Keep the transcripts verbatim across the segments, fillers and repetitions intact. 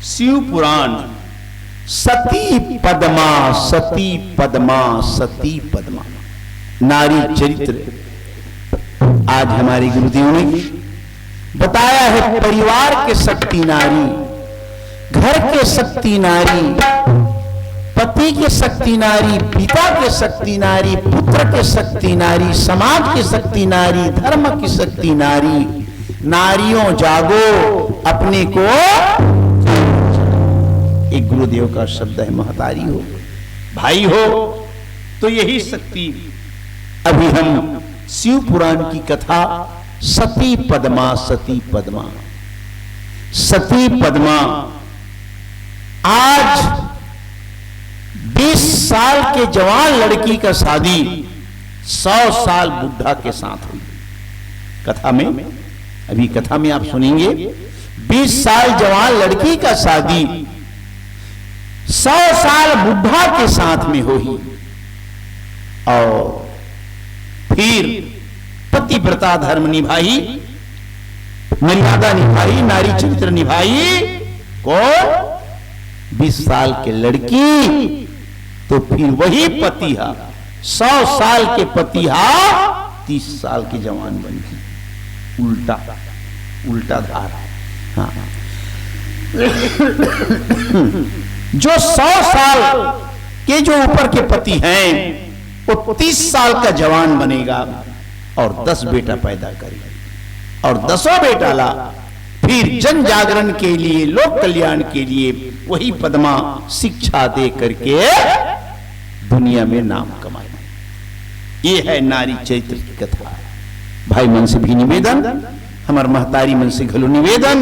शिव पुराण, सती पद्मा, सती पद्मा, सती पद्मा, नारी चरित्र। आज हमारे गुरुदेव ने बताया है, परिवार के शक्ति नारी, घर के शक्ति नारी, पति के शक्ति नारी, पिता के शक्ति नारी, पुत्र के शक्ति नारी, समाज के शक्ति नारी, धर्म की शक्ति नारी। नारियों जागो, अपने को। एक गुरुदेव का शब्द है, महतारी हो, भाई हो, तो यही शक्ति। अभी हम शिव पुराण की कथा, सती पद्मा, सती पद्मा, सती पद्मा। आज बीस साल के जवान लड़की का शादी सौ साल बुढ़ा के साथ हुई। कथा में, अभी कथा में आप सुनेंगे, बीस साल जवान लड़की का शादी सौ साल बुढ़ा के साथ में हुई। और फिर पतिव्रता धर्म निभाई, मर्यादा निभाई, नारी चरित्र निभाई। कौन? बीस साल के लड़की। तो फिर वही पति हा, सौ साल के पति हा, तीस साल के जवान बन गई। उल्टा, उल्टा धारा। हाँ। जो सौ साल के जो ऊपर के पति हैं, वो तीस साल का जवान बनेगा और दस बेटा पैदा करेगा, और दसों बेटा ला फिर जन जागरण के लिए, लोक कल्याण के लिए वही पद्मा शिक्षा दे करके दुनिया में नाम कमाए। ये है नारी चरित्र की कथा। भाई मन से भी निवेदन, हमार महतारी मन से घलो निवेदन,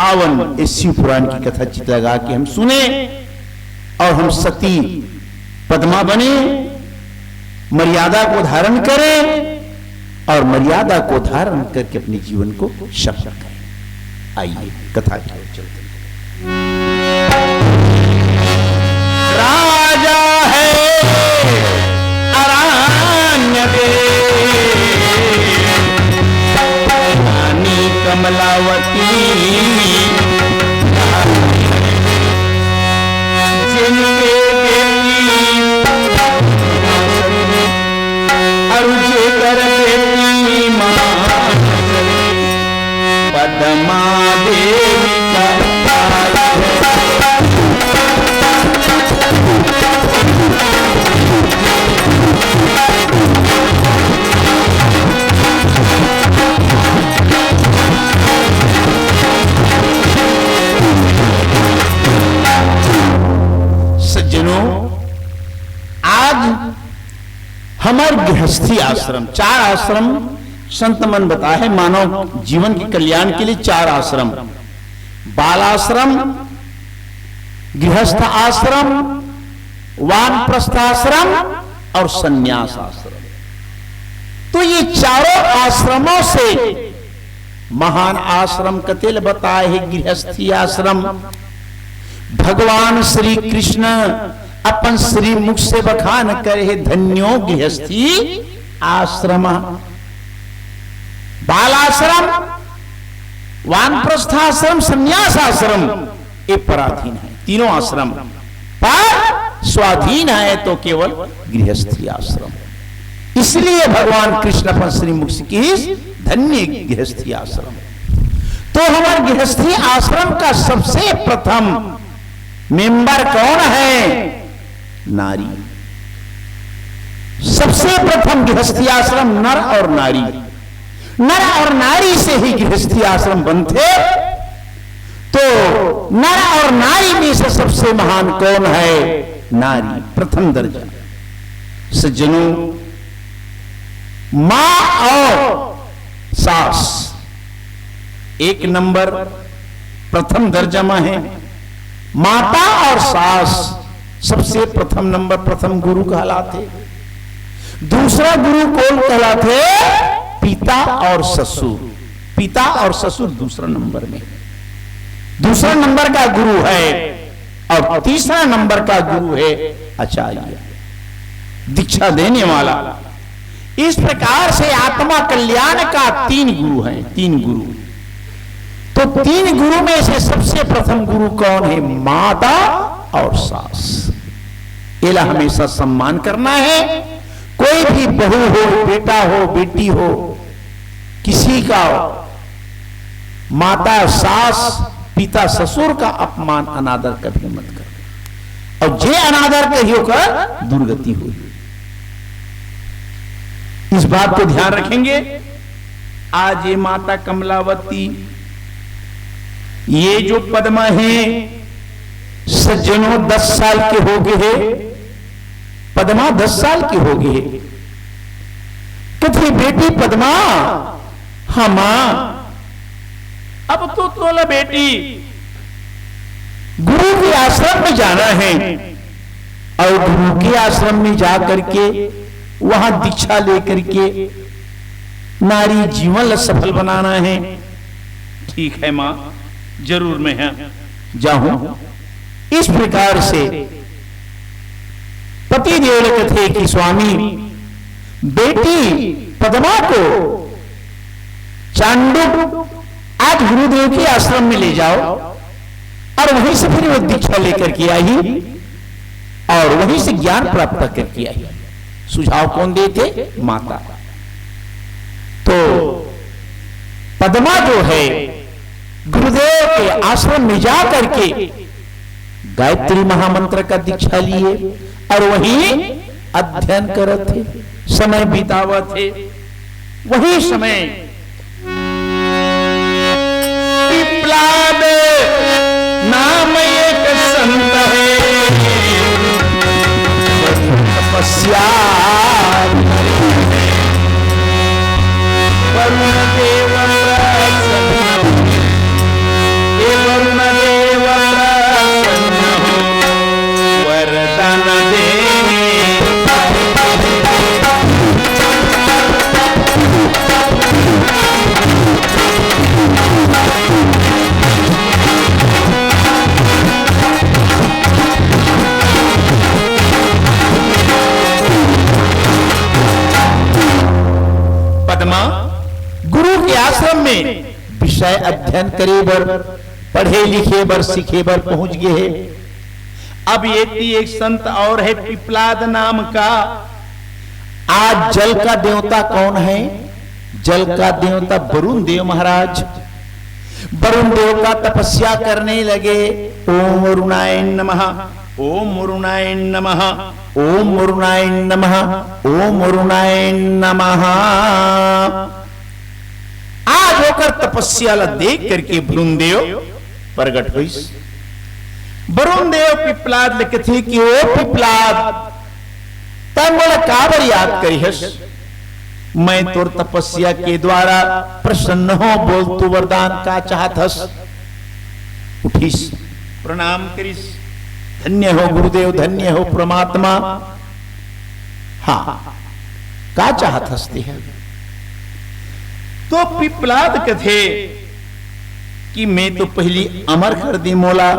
आवन इस शिव पुराण की कथा चित लगा के हम सुने और हम सती पद्मा बने, मर्यादा को धारण करें और मर्यादा को धारण करके अपने जीवन को सफल करें। आइए, कथा की ओर चलते हैं। राजा है अरण्य देव, रानी कमलावती, जिनके बेटी अरु जेकर बेटी माँ पद्मा देवी का। सज्जनों, आज हमर गृहस्थी आश्रम, चार आश्रम संत मन बताए हैं मानव जीवन के कल्याण के लिए, चार आश्रम, बाल आश्रम, गृहस्थ आश्रम, वानप्रस्थ आश्रम और संन्यास आश्रम। तो ये चारों आश्रमों से महान आश्रम कतेल बताए है गृहस्थी आश्रम। भगवान श्री कृष्ण अपन श्री मुख से बखान करे है, धन्यो गृहस्थी आश्रम। बाल आश्रम, वानप्रस्थ आश्रम, संन्यास आश्रम, ये पराधीन है। तीनों आश्रम पर स्वाधीन है तो केवल गृहस्थी आश्रम। इसलिए भगवान कृष्ण अपन श्री मुख से किहिस, धन्य गृहस्थी आश्रम। तो हमारे गृहस्थी आश्रम का सबसे प्रथम मेंबर कौन है? नारी। सबसे प्रथम गृहस्थी आश्रम नर और नारी। नर और नारी से ही गृहस्थी आश्रम बनथे। तो नर और नारी में से सबसे महान कौन है? नारी, प्रथम दर्जा। सज्जनों, माँ और सास एक नंबर, प्रथम दर्जा में है। माता और सास सबसे प्रथम नंबर, प्रथम गुरु कहलाथे। दूसरा गुरु कौन कहलाथे? पिता और ससुर। पिता और ससुर दूसरा नंबर में। दूसरा नंबर का गुरु है और तीसरा नंबर का गुरु है आचार्य, दीक्षा देने वाला। इस प्रकार से आत्मा कल्याण का तीन गुरु हैं, तीन गुरु। तो तीन गुरु में से सबसे प्रथम गुरु कौन है? माता और सास। एला हमेशा सम्मान करना है। कोई भी बहू हो, बेटा हो, बेटी हो, किसी का माता, सास, पिता, ससुर का अपमान, अनादर कभी मत करो। और जे अनादर करियो का दुर्गति होही। इस बात को ध्यान रखेंगे। आज ये माता कमलावती, ये जो पद्मा है, सज्जनों, दस साल के हो गए हैं। पद्मा दस साल की हो गए। कथे, "बेटी पद्मा, हाँ माँ, अब तो तोला बेटी गुरु के आश्रम में जाना है और गुरु के आश्रम में जा करके वहां दीक्षा लेकर के नारी जीवन ला सफल बनाना है।" "ठीक है माँ, जरूर मैं, हाँ, जाऊं।" इस प्रकार से पति देव ने कथे कि स्वामी, बेटी पद्मा को चांडुक आज गुरुदेव के आश्रम में ले जाओ और वहीं से फिर वो दीक्षा लेकर के आई और वहीं से ज्ञान प्राप्त करके आई। सुझाव कौन देते? माता। तो पद्मा जो है, गुरुदेव के आश्रम में जा करके गायत्री महामंत्र का दीक्षा लिए और वहीं अध्ययन करत थे, समय बितावत थे। वही समय पिप्लाद नाम एक संत है, तपस्या वरुण देव प्रसन्न हो, हे वरुण देव प्रसन्न हो, वरदान देने। पद्मा, गुरु के आश्रम में विषय अध्ययन करे बर, पढ़े लिखे बर, सीखे बर पहुंच गए हे। अब ये ती एक संत और है पिपलाद नाम का। आज जल का देवता कौन है? जल का देवता वरुण देव महाराज। वरुण देव का तपस्या करने लगे। ओम वरुणाय नमः, ओम वरुणाय नमः, ओम वरुणाय नमः, ओम वरुणाय नमः। आज ओकर तपस्या ला देख करके वरुण देव प्रगट होइस। वरुण देव पिपलाद ले कथे कि ओ पिपलाद, तैं मोला काबर याद करिहस? मैं तोर तपस्या के द्वारा प्रसन्न हो, बोल तू वरदान का चाहत हस? उठिस, प्रणाम करिस, धन्य हो गुरुदेव, धन्य हो परमात्मा। हाँ, का चाहत हस तें? तो पिपलाद कथे कि मैं तो पहली अमर कर दे मोला।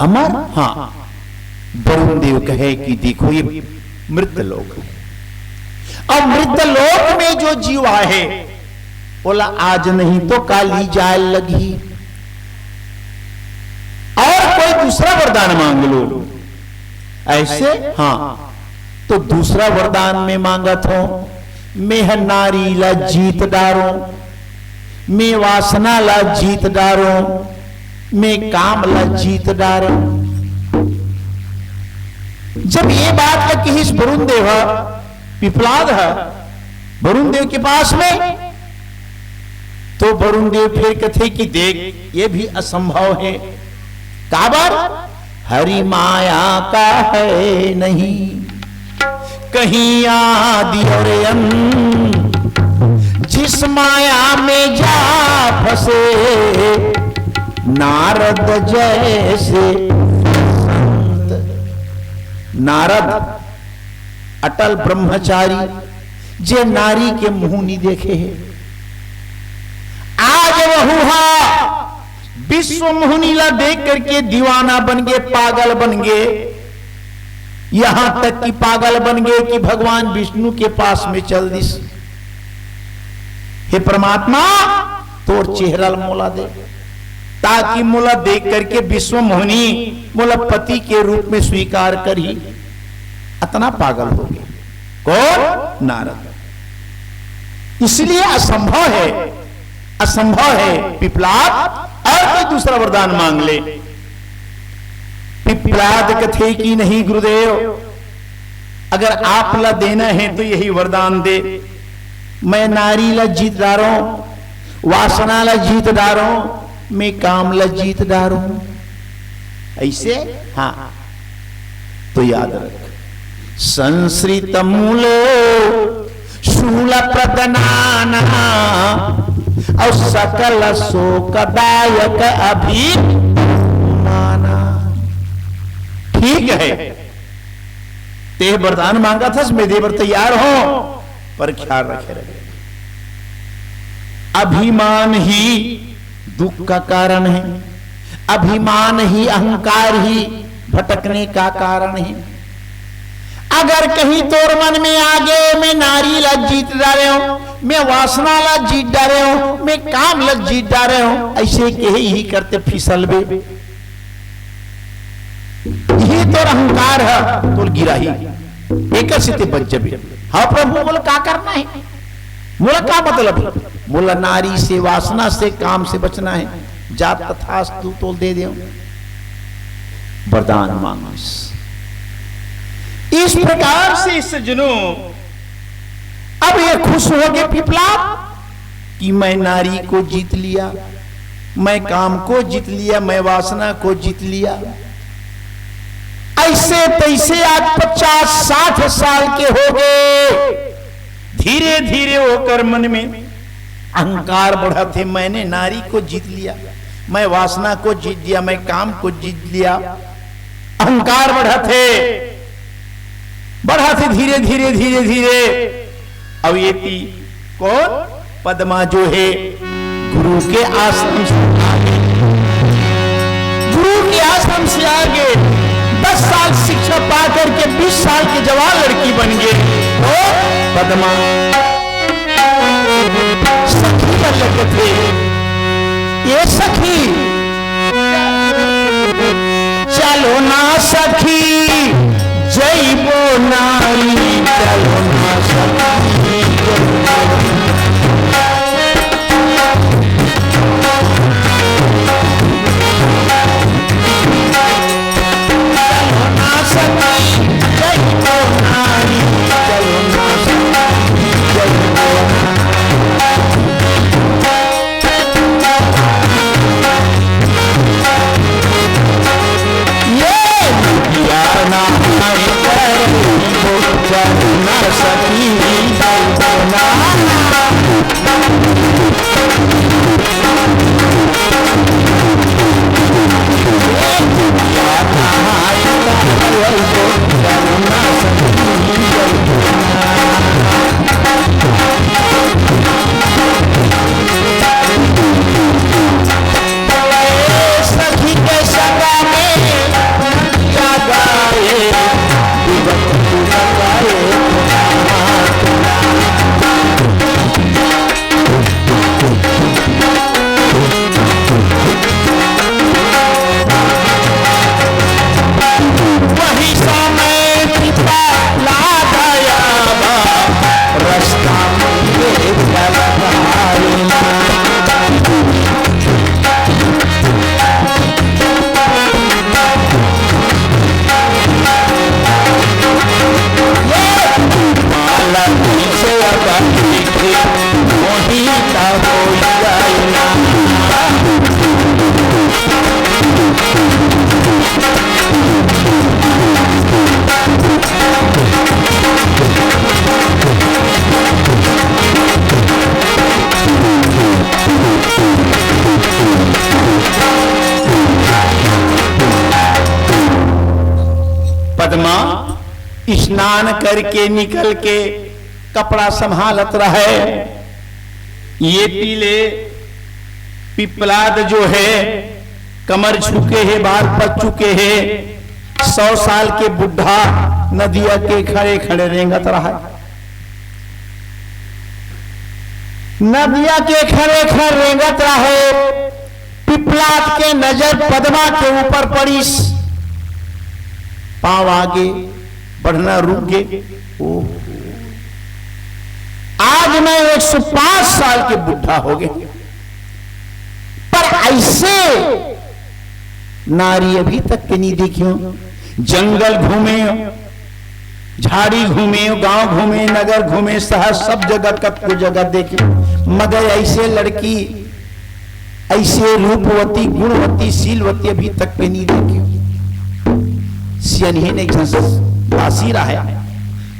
अमर? हाँ। वरुण देव कहे कि देखो, ये मृत लोक है। अब मृत लोक में जो जीव आहे, ओला आज नहीं तो काली जाय लगही। और कोई दूसरा वरदान मांग लो। ऐसे? हाँ। तो दूसरा वरदान मैं मांगत हूं, मैं ह नारी ला जीत डारूं, मैं वासना ला जीत डारूं, मैं काम ला जीत डारूं। जब ये बात ल किहिस वरुण देव ह, पिपलाद ह वरुण देव के पास में, तो वरुण देव फिर कथे कि देख, ये भी असंभव है। काबर? हरि माया का है नहीं कहीं आदि और अंत, जिस माया में जा फंसे नारद जैसे संत। नारद अटल ब्रह्मचारी, जे नारी के मुंह नी देखे हे, आज वहू हा विश्व मोहनी ला देख करके दीवाना बन गे, पागल बन गे, यहां तक कि पागल बन गे कि भगवान विष्णु के पास में चल दिस। हे परमात्मा, तोर चेहरा ल मोला दे, ताकि मोला देख करके विश्व मोहिनी मोला पति के रूप में स्वीकार करही। अतना पागल हो गए। कौन? नारद। इसलिए असंभव है, असंभव है पिपलाद, और कोई दूसरा वरदान मांग ले। पिपलाद कथे कि नहीं गुरुदेव, अगर आप ला देना है तो यही वरदान दे। मैं नारी ला जीत डारों, वासना ला जीत डारों, मैं काम ला जीत डारों। ऐसे? हाँ, तो याद रख, संसृत मूल शूल प्रदनाना और सकल शोकदायक अभिमाना। ठीक है, तें वरदान मांगथस, मैं दे बर तैयार हों, पर ख्याल रखे रहे, अभिमान ही दुख का कारण है, अभिमान ही, अहंकार ही भटकने का कारण है। अगर कहीं तोर मन में आगे, मैं नारी ला जीत डारे हों, मैं वासना ला जीत डारे हों, मैं काम ला जीत डारे हों, ऐसे कहे ही करते फिसलबे। ये तोर अहंकार है, तोर गिराही। एकर से तें बच जबे। हाँ प्रभु, मोला का करना है? मोला का मतलब? मोला नारी से, वासना से, काम से बचना है। जा तथास्तु, तोला दे देंव। वरदान मांगिस। इस प्रकार से सज्जनों, अब ये खुश हो गए पिपलाद कि मैं नारी को जीत लिया, मैं काम को जीत लिया, मैं वासना को जीत लिया। ऐसे तैसे आज पचास साठ साल के हो गए। धीरे धीरे ओकर मन में अहंकार बढ़त हे, मैंने नारी को जीत लिया, मैं वासना को जीत लिया, मैं काम को जीत लिया। अहंकार बढ़त हे, बढ़त हे धीरे धीरे, धीरे धीरे। अब ये ती कौन? पद्मा जो है गुरु के आश्रम से आगे, गुरु के आश्रम से आगे दस साल शिक्षा पा करके बीस साल के जवान लड़की बन गए। तो पद्मा सखी बन लगे थे। ये सखी, चलो ना सखी, जइबो नारी, चलो ना सखी। पद्मा स्नान करके निकल के कपड़ा संभालत रहे। ये पीले पिपलाद जो है, कमर झुके है, बाल पक चुके है, सौ साल के बुढ़ा नदिया के खड़े खड़े रेंगत रहा। नदिया के खरे खर रेंगत रहे, पिपलाद के नजर पदमा के ऊपर पड़िस। पाँव आगे बढ़ना रुक गे। ओहो, आज मैं एक सौ पाँच साल के बुढ़ा हो गे, पर ऐसे नारी अभी तक के नहीं देखियो। जंगल घूमे, झाड़ी घूमे, गांव घूमे, नगर घूमे, शहर, सब जगह, कतको जगह देखे, मगर ऐसे लड़की, ऐसे रूपवती, गुणवती, शीलवती अभी तक के नहीं देखी। सियनहीन एक झन दासी रहा है,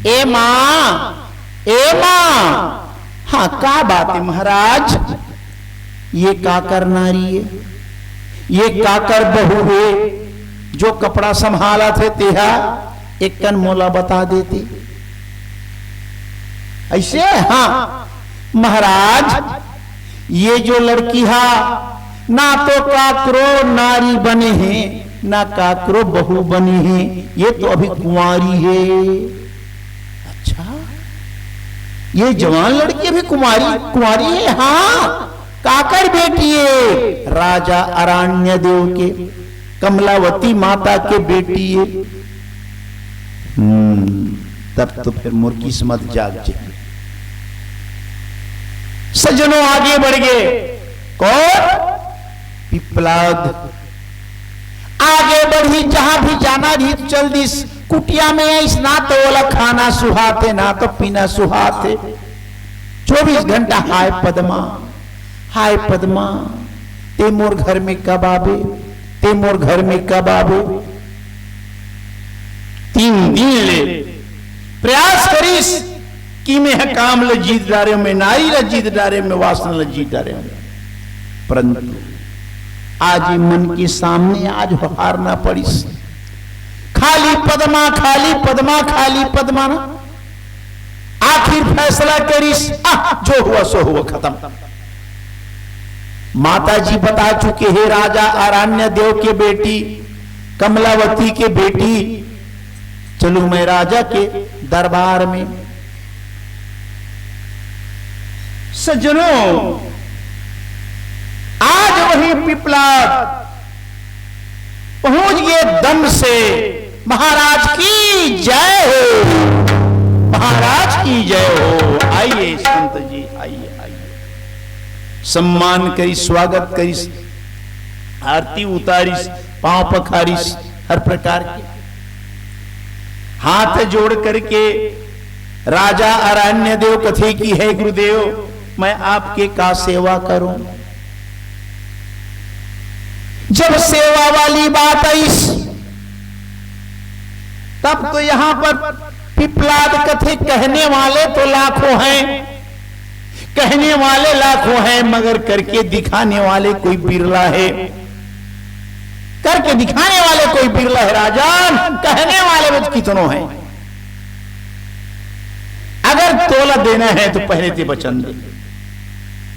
"ए माँ, ए माँ।" "हाँ, का बात है महाराज?" "ये काकर नारी है, ये काकर बहू है, जो कपड़ा संभालत हे तेहा, एक कन मोला बता देती।" "ऐसे?" "हाँ महाराज, ये जो लड़की हा, ना तो काकरो नारी बने हे, ना काकरो बहू बने हे, ये तो अभी कुंवारी है।" "अच्छा, ये जवान लड़की अभी कुमारी, कुंवारी है?" "हाँ।" "काकर बेटी है?" "राजा अरण्य देव के, कमलावती माता के बेटी है।" हम्म, तब तो फिर मोर किस्मत जाग जाए। सज्जनों, आगे बढ़ गए। कौन? पिपलाद। आगे बढ़ी, जहां भी जाना रही तो चल दिस। कुटिया में आइस ना तो ओला खाना सुहाथे, ना तो पीना सुहाथे। चौबीस घंटा, "हाय पदमा, हाय पदमा, ते मोर घर में कब आबे, ते मोर घर में कब आबे?" तीन दिन ले प्रयास करिस कि मैं ह काम ल जीत डारे, मैं नारी ल जीत डारे, मैं वासना ल जीत डारे, परंतु आज ये मन के सामने आज हारना पड़िस। खाली पदमा, खाली पदमा, खाली पदमा ना। आखिर फैसला करिस, "आह, जो हुआ सो हुआ, खत्म।" माता जी बता चुके हैं, राजा अरण्य देव के बेटी, कमलावती के बेटी, चलूं मैं राजा के दरबार में। सज्जनों, आज वही पिपलाद पहुंच गए दम से। महाराज की जय हो, महाराज की जय हो। आइए संत जी, आइए, आइए। सम्मान करिस, स्वागत करिस, आरती उतारिस, पांव पखारिस, हर प्रकार के हाथ जोड़ करके राजा अरण्य देव कथे कि, "हे गुरुदेव, मैं आपके का सेवा करूं?" जब सेवा वाली बात आइस, तब तो यहां पर पिपलाद कथे, "कहने वाले तो लाखों हैं, कहने वाले लाखों हैं, मगर करके दिखाने वाले कोई बिरला है, करके दिखाने वाले कोई बिरला है राजन, कहने वाले बस कितनों हैं। अगर तोला देना है तो पहले ते वचन दे,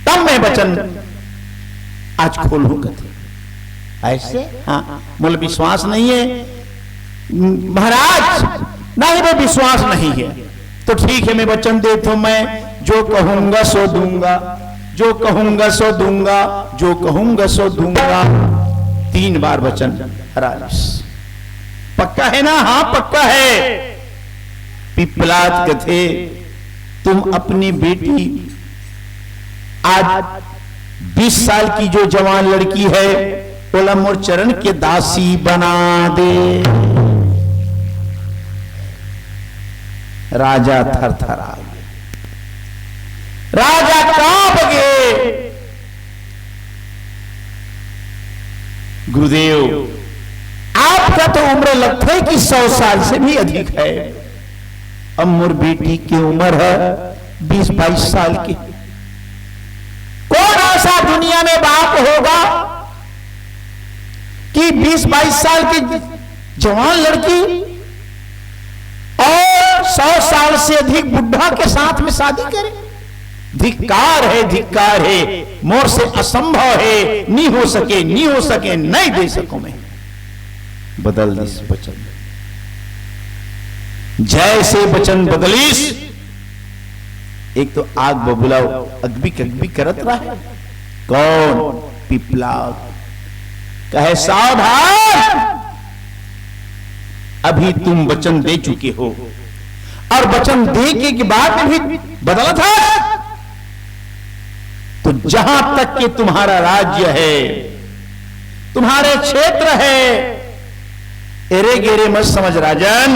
तब मैं वचन आज खोलूं।" कथे, "ऐसे?" "हाँ, मोला विश्वास नहीं है महाराज, नहीं, वो विश्वास नहीं है।" "तो ठीक है, मैं वचन देता हूं, मैं जो कहूंगा सो दूंगा, जो कहूंगा सो दूंगा, जो कहूंगा सो दूंगा।" तीन बार वचन हराइस। "पक्का है ना?" "हाँ, पक्का है।" पिपलाद कथे, "तुम अपनी बेटी, आज बीस साल की जो जवान लड़की है, ओला मोर चरण के दासी बना दे।" राजा थरथरा गे, राजा कांप गे। "गुरुदेव, आपका तो उम्र लगता है कि सौ साल से भी अधिक है, अब मोर बेटी की उम्र है बीस बाईस साल की। कौन ऐसा दुनिया में बाप होगा कि बीस बाईस साल की जवान लड़की और सौ साल से अधिक बुढ़ा के साथ में शादी करे? धिक्कार है, धिक्कार है, मोर से असंभव है, नहीं हो सके, नहीं हो सके, नहीं दे सकूं मैं।" बदल दिस वचन, जैसे वचन बदलिस, एक तो आग बबुला अगबिक अगबिक करत रहे। कौन? पिपला। कहे, सावधान, अभी तुम वचन दे चुके हो और वचन दे के, के बाद में भी बदला था, तो जहां तक के तुम्हारा राज्य है, तुम्हारे क्षेत्र है, एरे गेरे मत समझ राजन,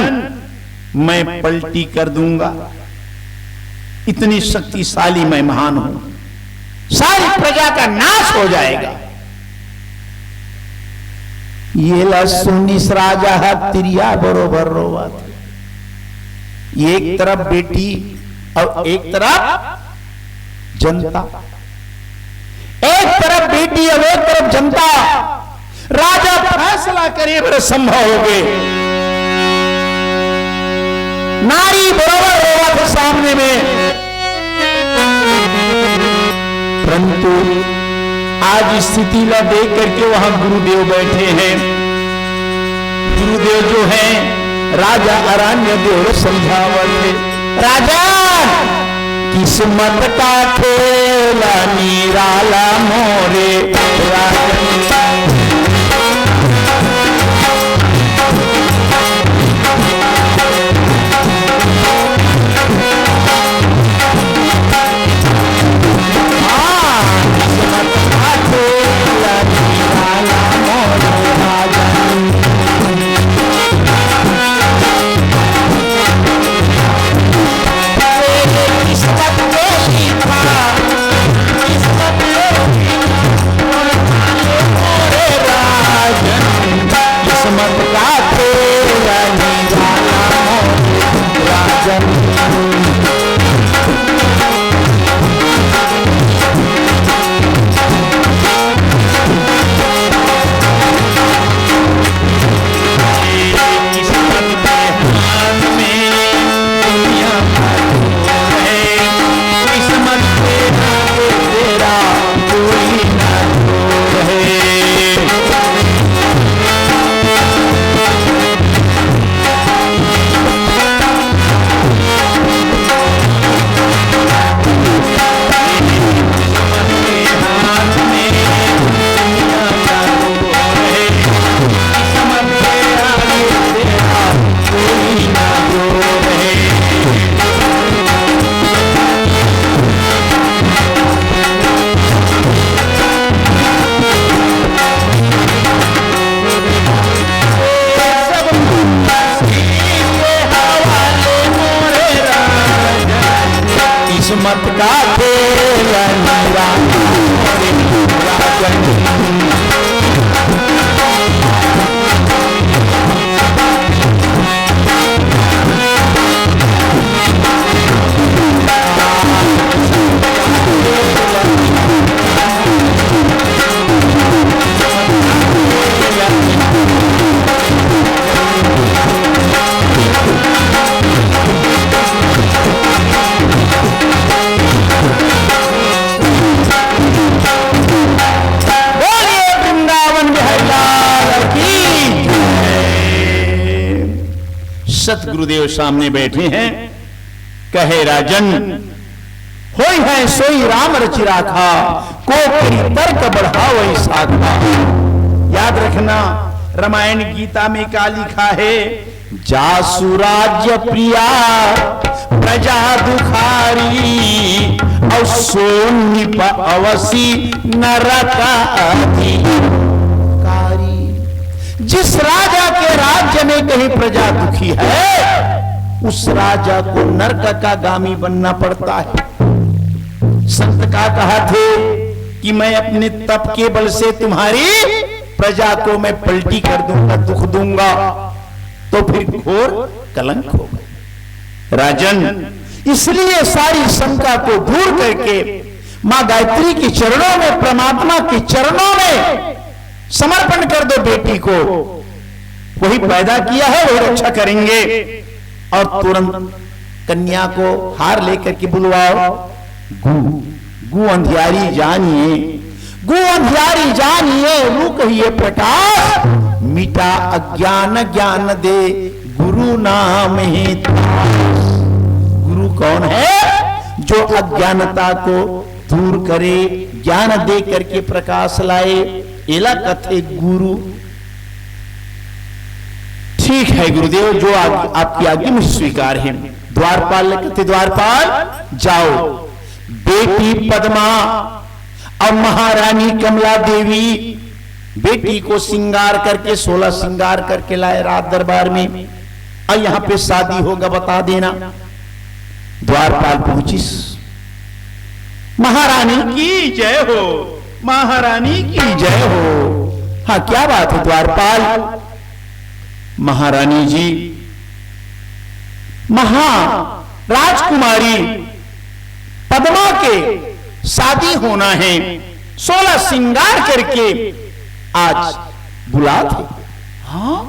मैं पलटी कर दूंगा। इतनी शक्तिशाली मैं महान हूं, सारी प्रजा का नाश हो जाएगा। ये ला सुनिस राजा ह तिरिया बरोबर रोवत। एक तरफ बेटी और एक तरफ जनता, एक तरफ बेटी और एक तरफ जनता। राजा फैसला करे बर संभव हो गए। नारी बरोबर रोवत हे सामने में, परंतु आज स्थिति ला देख करके वहां गुरुदेव बैठे हैं। गुरुदेव जो हैं, राजा अरण्य देव समझावत हे। राजा, किस्मत का खेल निराला मोरे राजन। हाँ, किस्मत का खेल निराला मोरे राजन। किस्मत का खेल निराला मोरे राजन। बोलिए वृंदावन बिहारी लाल की जय। सतगुरुदेव सामने बैठे हैं। कहे, राजन, होई है सोई राम रचि राखा, को करी तर्क बढ़ावई साखा। याद रखना, रामायण गीता में का लिखा है, जासु राज्य प्रिया प्रजा दुखारी, और सो नृप अवसी नरक अधिकारी। जिस राजा के राज्य में कहीं प्रजा दुखी है, उस राजा को नरक का गामी बनना पड़ता है। संत का कहा थे कि मैं अपने तप के बल से तुम्हारी प्रजा को मैं पलटी कर दूंगा, दुख दूंगा, तो फिर घोर कलंक होगा। राजन, इसलिए सारी शंका को दूर करके माँ गायत्री के चरणों में, परमात्मा के चरणों में समर्पण कर दो बेटी को। वही पैदा किया है, वही रक्षा करेंगे। और तुरंत कन्या को हार लेकर के बुलवाओ। गु, गु अंधियारी जानिए, गु अंधियारी जानिए, रु कहिए प्रकाश, मिटा अज्ञान ज्ञान दे, गुरु नाम ही त्रास। गुरु कौन है? तो अज्ञानता को दूर करे, ज्ञान दे करके प्रकाश लाए, एला कथे गुरु। ठीक है गुरुदेव, जो आग-, आपकी आज्ञा मुझे स्वीकार है। द्वारपाल ने कथे, द्वारपाल जाओ। बेटी पद्मा और महारानी कमला देवी बेटी को श्रृंगार करके, सोलह श्रृंगार करके लाए राज दरबार में, और यहाँ पे शादी होगा, बता देना। द्वारपाल पहुंचिस। महारानी की जय हो, महारानी की जय हो। हाँ, क्या बात है द्वारपाल। महारानी जी, महा राजकुमारी पद्मा के शादी होना है, सोलह श्रृंगार करके आज बुलात हे। हाँ,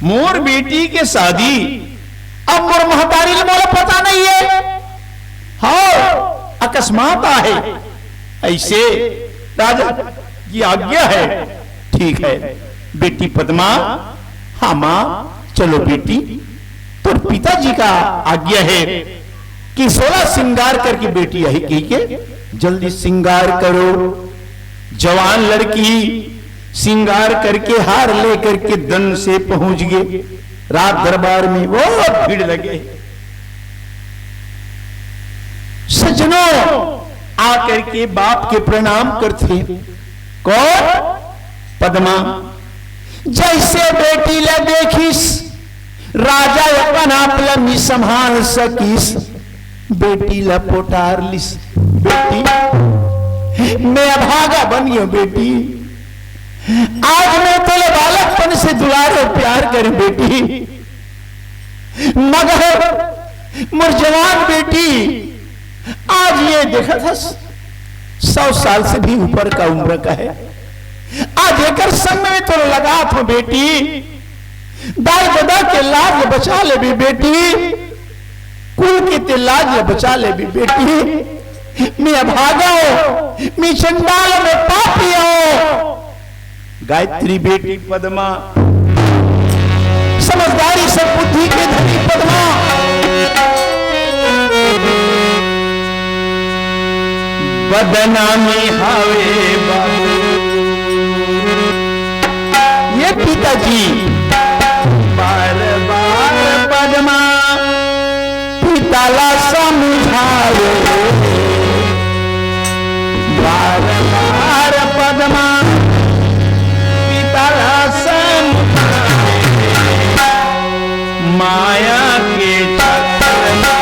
मोर बेटी के शादी, अब मोर महतारी ल मोला पता नहीं है। हाँ, अकस्मात आहे, ऐसे राजा की आज्ञा है। ठीक है बेटी पद्मा, हाँ माँ, चलो बेटी, तोर पिताजी का आज्ञा है कि सोलह श्रृंगार करके बेटी आई कहिके जल्दी श्रृंगार करो। जवान लड़की श्रृंगार करके, हार लेकर के दन से पहुंच गए राज दरबार में। बहुत भीड़ लगे। सज्जनों, आकर के बाप के प्रणाम करथे। कौन? पद्मा। जैसे बेटी ला देखिस, राजा अपन आप ला नी संभाल सकिस, बेटी ला पोटार लिस। बेटी, मैं अभागा बन गयो बेटी। आज मैं तोला बालकपन से दुलार और प्यार करें बेटी, मगर मोर जवान बेटी, आज ये देखत हस, सौ साल से भी ऊपर का उम्र का है। आज एकर संग में तो लगात हो बेटी, दाई ददा के लाज बचा लेबे बेटी, कुल के ते लाज बचा लेबे बेटी। मैं अभागा हो, मैं चंडाल, मैं पापी हो। गायत्री बेटी पद्मा, समझदारी सब बुद्धि के धनी पद्मा। बदनामी हावे बाबू। ये पिताजी। बार बार पद्मा पिता ला समझावे, बार बार पद्मा पिता ला समझावे। माया के चक्कर में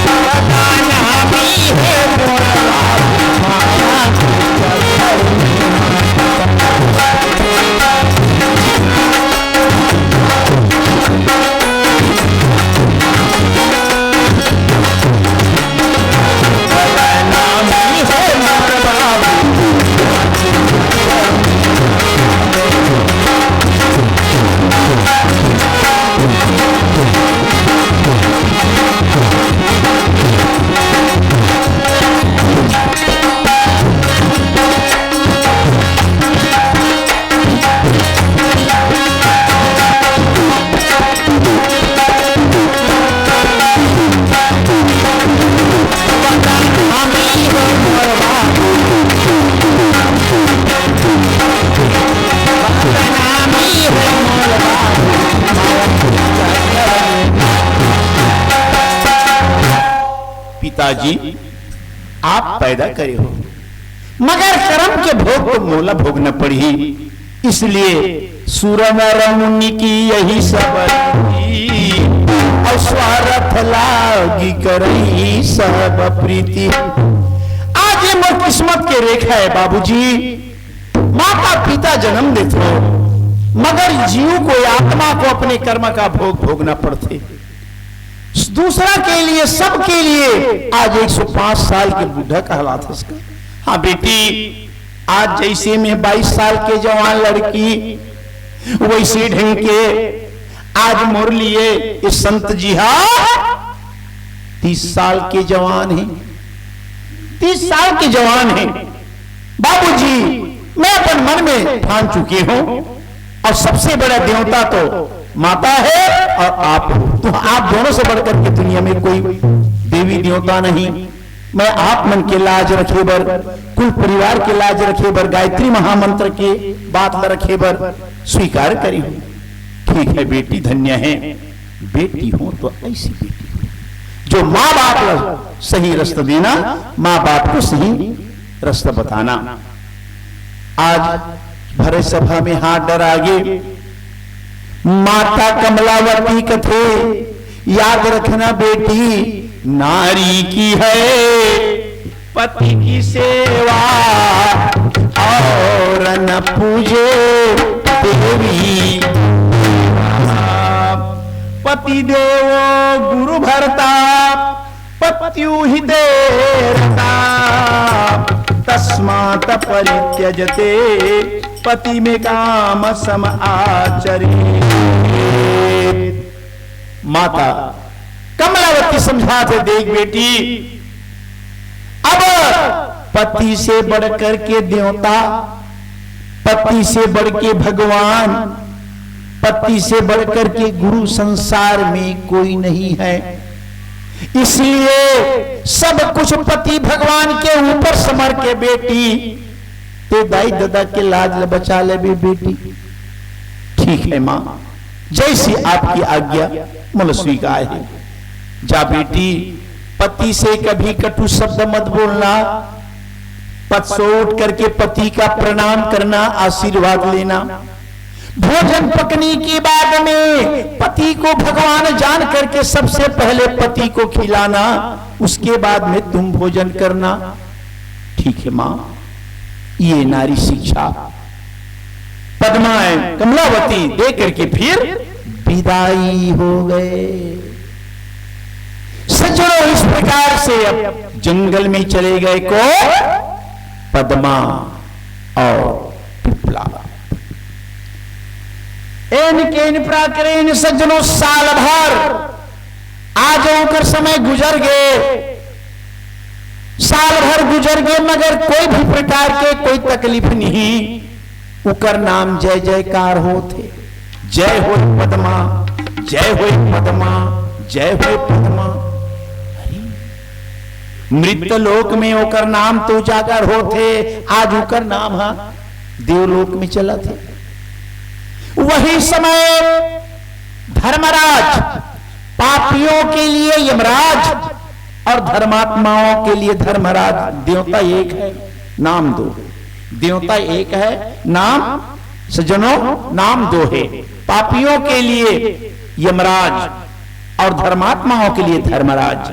बदनामी है मोर बाबू, माया के चक्कर में। पिताजी, आप पैदा करे हो, मगर कर्म के भोग तो मोला भोगना पड़ही। इसलिए सुर नर मुनि की यही सब रीति, और स्वार्थ लागी करई सब प्रीति। आज ये मोर किस्मत के रेखा है बाबूजी। माता पिता जन्म देथे, मगर जीव को, आत्मा को अपने कर्म का भोग भोगना पड़थे। दूसरा के लिए, सबके लिए आज एक सौ पाँच साल के बूढ़ा कहलात हस का। हाँ बेटी, आज जैसे मैं बाईस साल के जवान लड़की, वैसे ढंग के आज मोर लिए ये संत जी हा तीस साल के जवान है, तीस साल के जवान है। बाबूजी, मैं अपन मन में ठान चुकी हूँ, और सबसे बड़ा देवता तो माता है और आप हो, तो आप दोनों से बढ़कर के दुनिया में कोई देवी देवता नहीं, मैं आप मन के लाज रखे बर, कुल परिवार के लाज रखे बर, गायत्री महामंत्र के बात ल रखे बर स्वीकार करे हूँ। ठीक है बेटी, धन्य है, बेटी हो तो ऐसी बेटी हो, जो माँ बाप ल सही रास्ता देना, माँ बाप को सही रास्ता बताना। आज भरे सभा में हाथ डरा गे, माता कमलावती कथे, याद रखना बेटी, नारी की है पति की सेवा, और न पूजे देवी। पति देवो गुरु भर्ता, पत्युहिते रता, तस्मात् परित्यजते पतिमेकां सममाचरेत्। माता कमलावती समझाथे, देख बेटी, अब पति से बढ़कर के देवता, पति से बढ़ के भगवान, पति से बढ़कर के गुरु संसार में कोई नहीं है। इसलिए सब कुछ पति भगवान के ऊपर समर्पित है बेटी। तें दाई ददा के लाज ल बचा लेबे बेटी। ठीक है माँ, जैसी आपकी आज्ञा, मोला स्वीकार है। जा बेटी, पति से कभी कटु शब्द मत बोलना। पति से उठ करके पति का प्रणाम करना, आशीर्वाद लेना। भोजन पकने के बाद में पति को भगवान जान करके सबसे पहले पति को खिलाना, उसके बाद में तुम भोजन करना। ठीक है माँ, ये नारी शिक्षा पद्मा, कमलावती दे करके फिर विदाई हो गए। सज्जनों, इस प्रकार से अब जंगल में चले गए को पद्मा और पिपला। एन केन प्राकरेन सज्जनों, साल भर आज ओकर समय गुजर गए, साल भर गुजर गए, मगर कोई भी प्रकार के कोई तकलीफ नहीं। ओकर नाम जय जयकार होथे। जय होय पद्मा, जय होय पद्मा, जय होय पद्मा। अरे, मृत लोक में ओकर नाम तो उजागर होथे, आज ओकर नाम ह देवलोक में चलत हे। वही समय धर्मराज, पापियों के लिए यमराज और धर्मात्माओं के लिए धर्मराज, देवता एक है, नाम दो है। देवता एक है, नाम, सज्जनों, नाम दो है। पापियों के लिए यमराज और धर्मात्माओं के लिए धर्मराज।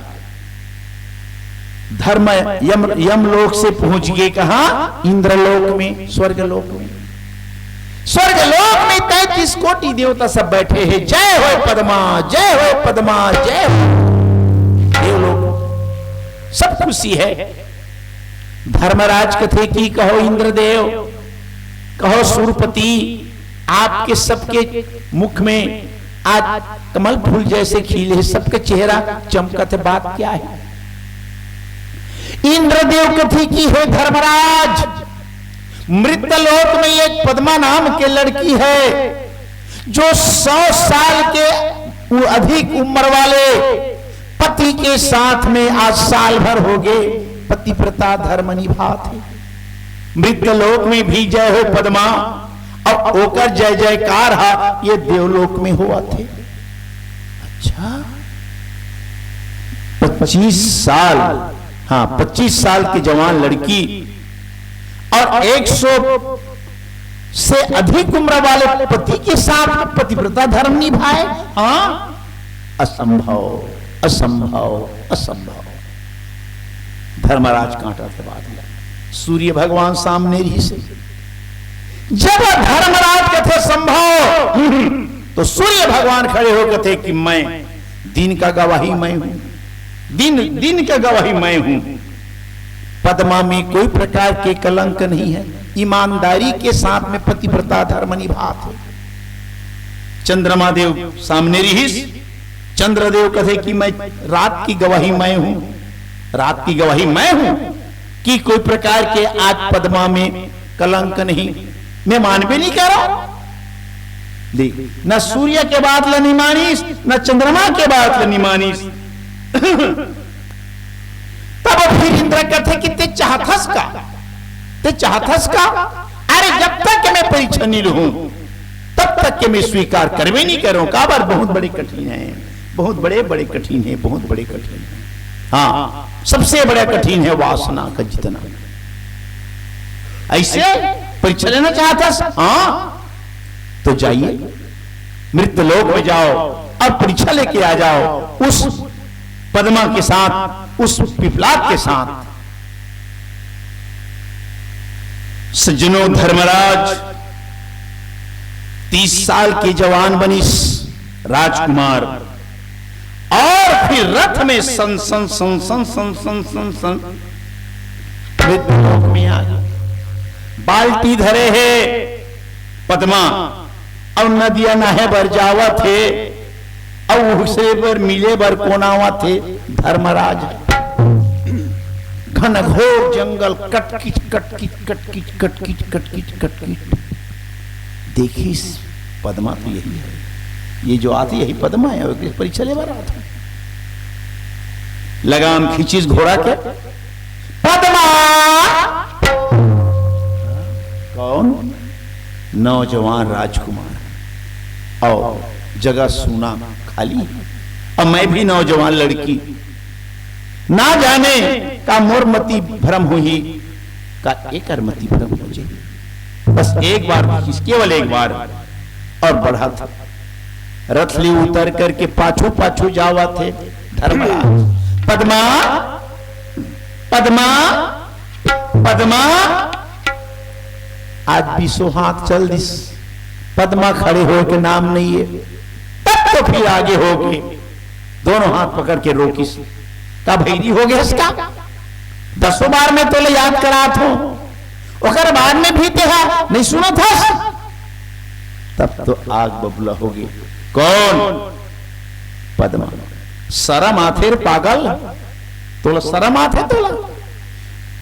धर्म यम, यमलोक से पहुंच गए कहां? इंद्रलोक में, स्वर्गलोक में। स्वर्गलोक में तैंतीस कोटि देवता सब बैठे हैं। जय होय पद्मा, जय होय पद्मा, जय होय। देवलोक, सब खुशी है। धर्मराज कथे कि कहो इंद्रदेव, कहो सुरपति, आपके सबके मुख में आज कमल फूल जैसे खिले, सबके चेहरा चमकत, बात क्या है? इंद्रदेव कथे कि हे धर्मराज, मृत लोक में एक पद्मा नाम के लड़की है, जो सौ साल के उ-, अधिक उम्र वाले पति के साथ में आज साल भर हो गए, पतिव्रता धर्म निभात हे। मृत लोक में भी जय हो पद्मा, और ओकर जय जयकार हा ये देवलोक में होवत हे। अच्छा, पच्चीस साल, हाँ, पच्चीस साल की जवान लड़की और एक सौ से अधिक उम्र वाले पति के साथ में पतिव्रता धर्म निभाए? हाँ, असंभव, असंभव, असंभव। धर्मराज कांटा के बात ल सूर्य भगवान सामने रहिसे। जब धर्मराज कथे संभव, तो सूर्य भगवान खड़े हो कथे कि मैं दिन का गवाही मैं हूं, दिन, दिन का गवाही मैं हूं। पद्मा में कोई प्रकार के कलंक नहीं है, ईमानदारी के साथ में पतिव्रता धर्म निभात हे। चंद्रमा देव सामने रिहिस, चंद्रदेव कथे कि मैं रात की गवाही मैं हूं, रात की गवाही मैं हूं कि कोई प्रकार के आज पद्मा में कलंक नहीं, मैं मानबे नहीं करो। देख, न सूर्य के बात ल नहीं मानिस, न चंद्रमा के बात ल नहीं मानिस। फिर इंद्र कथे कि ते चाहथस का, ते चाहथस का? अरे, जब तक के मैं परीक्षा नहीं लूं, तब तक के मैं स्वीकार करबे नहीं करूं। काबर? बहुत बड़े कठिन है, बहुत बड़े बड़े कठिन है, बहुत बड़े कठिन है। हाँ, सबसे बड़ा कठिन है वासना का जितना। ऐसे परीक्षा लेना चाहथस? हाँ, तो जाइए, मृत्यु लोक में जाओ और परीक्षा लेके आ जाओ उस पद्मा के साथ, उस पिपलाद के साथ। सज्जनों, धर्मराज तीस साल के जवान बनिस, राजकुमार, और फिर रथ में सन सन सन सन सन सन सन सन मृत्यु लोक में आ गए। बाल्टी धरे हे पद्मा, अउ नदिया नहाए बर जावत हे, अउ उसे बर मिले बर कोन आवत हे? धर्मराज। घनघोर जंगल, कटकिच कटकिच कटकिच कटकिच कटकिच कटकिच। देखिस, पद्मा तो यही है, ये जो आती यही पद्मा है, वो परीक्षा ले बर आत हे। लगाम खींचिस घोड़ा के, पद्मा। कौन? नौजवान राजकुमार। और जगह सूना, खाली। अब मैं भी नौजवान लड़की, ना जाने का मोर मति भ्रम होही, का एकर मति भ्रम हो जाही। बस एक बार, केवल एक बार, और बढ़त रथ ले उतर करके पाछू पाछू जावत हे धर्मराज। पद्मा, पद्मा, पद्मा। आज बीसों हाथ चल दिस, पद्मा खड़े होए के नाम नहीं है। तब तो फिर आगे होके दोनों हाथ पकड़ के रोकिस। का भैरी हो गया इसका? दसों बार मैं तोले याद करात हूं, ओकर बाद में भी तेहा नहीं सुनत हस। तब तो आग बबूला होगे। कौन? पद्मा। शरम आथे रे पागल, तोला शरम आथे तोला?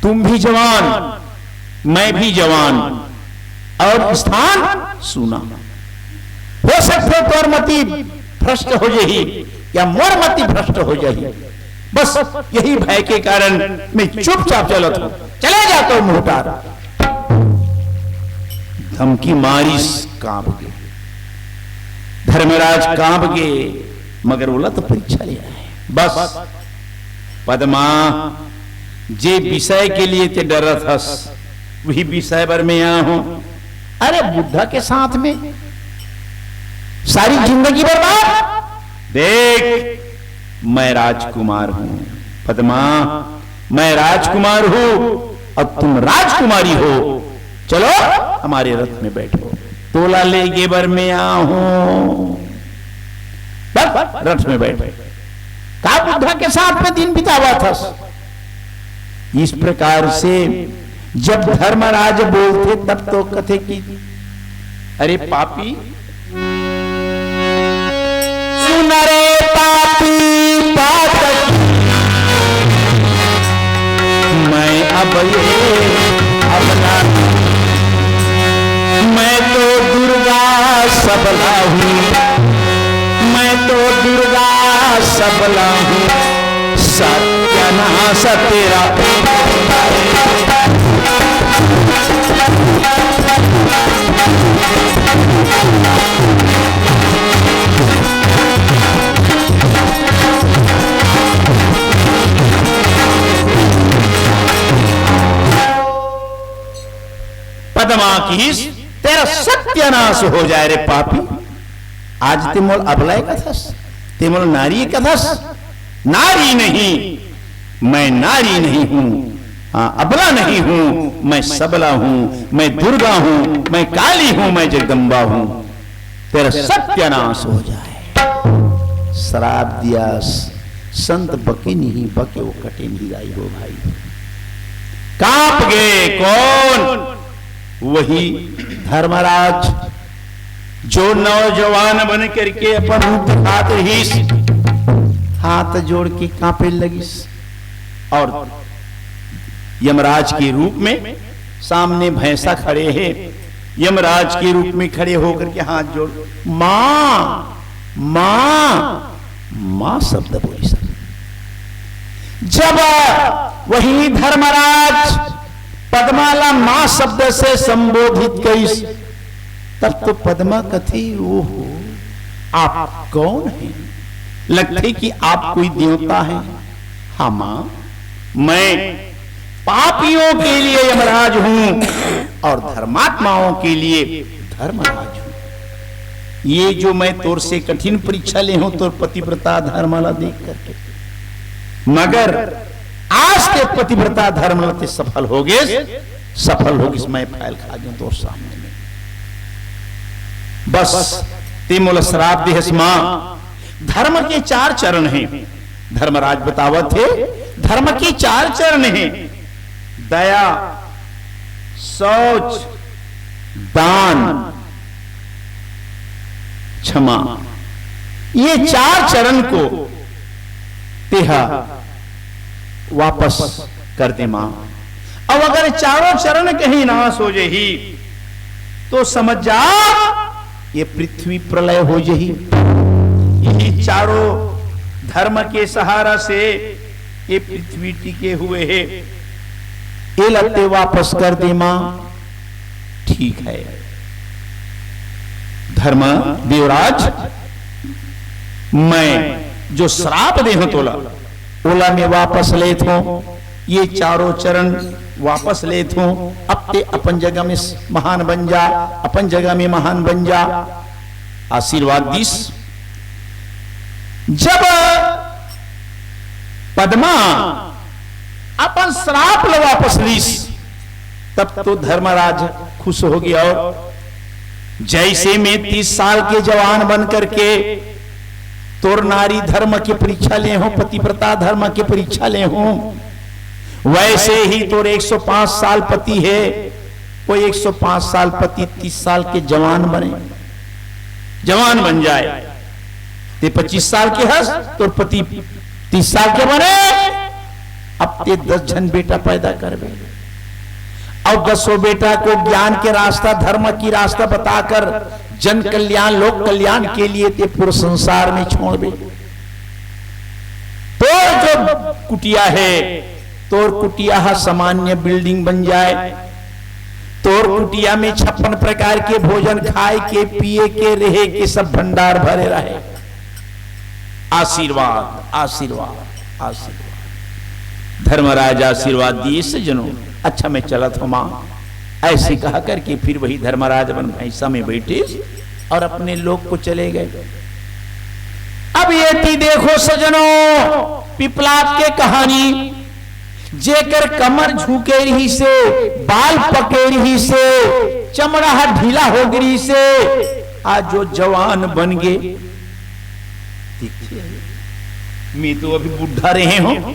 तुम भी जवान, मैं भी जवान, और स्थान सूना। हो सकथे तोर मति भ्रष्ट हो जाही या मोर मति भ्रष्ट हो जाही। बस यही भय के कारण मैं चुपचाप चलत हूं। चले जा तो मोहतार। धमकी मारिस, कांप गे। धर्मराज कांप गे, मगर ओला तो परीक्षा लेना है। बस पद्मा, जे विषय के लिए ते डरत हस, वही विषय बर मैं आया हूं। अरे बुढ़ा के साथ में सारी जिंदगी बर्बाद। देख, मैं राजकुमार हूं पद्मा, मैं राजकुमार हूं और तुम राजकुमारी हो। चलो, हमारे रथ में बैठो, तोला लेगे बर मैं आया हूं। बस, रथ में बैठ। का बुढ़ा के साथ में दिन बितावत हस? इस प्रकार से जब धर्मराज बोलथे, तब तो कथे कि अरे पापी, सुन रे पापी पातक, मैं अब ये अबला, मैं तो दुर्गा सबला हूँ, मैं तो दुर्गा सबला हूँ, सत्यानाश तेरा। पद्मा किहिस, तेरा सत्यानाश हो जाए रे पापी। आज ते मोला अबला कथस, ते मोला नारी कथस। नारी नहीं, मैं नारी नहीं हूं, हाँ, अबला नहीं हूं, मैं सबला हूं, मैं दुर्गा हूं, मैं काली हूं, मैं जगदम्बा हूं। तेरा सत्यानाश हो जाए। श्राप दिया, संत बके नहीं, बके वो कटे नहीं, दाई हो भाई। कांप गए कौन? वही धर्मराज जो नौजवान बन करके अपन रूप दिखात रहिस, हाथ जोड़ के कांपे लगिस। और यमराज के रूप में सामने भैंसा खड़े हे, यमराज के रूप में खड़े होकर के हाथ जोड़, माँ, माँ, माँ शब्द बोली सब। जब वही धर्मराज पद्मा ला माँ शब्द से संबोधित करिस, तब तो पद्मा कथे, "ओहो, आप कौन हैं? लगथे कि आप कोई देवता हैं।" "हाँ माँ, मैं पापियों के लिए यमराज हूँ और धर्मात्माओं के लिए धर्मराज हूँ। ये जो मैं तोर से कठिन परीक्षा ले हूँ, तोर पतिव्रता धर्म ला देख करके, मगर आज ते पतिव्रता धर्म ला ते सफल हो गे, सफल हो गे, मैं फैल खा गया तोर सामने में। बस ते मोला श्राप देहस माँ।" धर्म के चार चरण हैं, धर्मराज बतावत हे, धर्म के चार चरण हैं: दया, शौच, दान, क्षमा। ये चार चरण को तेहा वापस कर दे माँ। अब अगर चारों चरण कहीं नाश हो जाही, तो समझ जा, ये पृथ्वी प्रलय हो जाही। यही चारों धर्म के सहारा से ये पृथ्वी टिके हुए हे। ये ला ते वापस कर दे माँ, ठीक है। धर्म देवराज, मैं जो श्राप दे हूं तोला, ओला मैं वापस लेत हूं। ये चारों चरण वापस लेत हूं। अब ते अपन जगह में महान बन जा, अपन जगह में महान बन जा। आशीर्वाद दीस। जब पद्मा अपन श्राप ल वापस लीस, तब तो धर्मराज खुश हो गया। और जैसे मैं तीस साल के जवान बन करके तोर नारी धर्म की परीक्षा ले हूं, पतिव्रता धर्म की परीक्षा ले हूं, वैसे ही तोर एक सौ पाँच साल पति है, वो एक सौ पाँच साल पति तीस साल के जवान बने, जवान बन जाए। ते पच्चीस साल के हस, तोर पति तीस साल के बने, अब ते दस झन बेटा पैदा करबे, और दसों बेटा को ज्ञान के रास्ता, धर्म की रास्ता बताकर जन कल्याण, लोक कल्याण के लिए ते पूरे संसार में छोड़बे। तोर जो कुटिया है, तोर कुटिया ह सामान्य बिल्डिंग बन जाए, तोर कुटिया में छप्पन प्रकार के भोजन, खाए के, पिए के, रहे के सब भंडार भरे रहे। आशीर्वाद, आशीर्वाद, आशीर्वाद। धर्मराज आशीर्वाद दिए, सज्जनों, अच्छा मैं चलत हूं मां। ऐसे कहा करके फिर वही धर्मराज अपन भैंसा में बैठे और अपने लोक को चले गए। अब ये थी, देखो सज्जनों, पिपलाद के कहानी, जेकर कमर झुके रहिसे, बाल पके रहिसे, चमड़ा ह ढीला हो गे रहिसे, आज जो जवान बन गे। देखिए, मैं तो अभी बुढ़ा रहे हूं,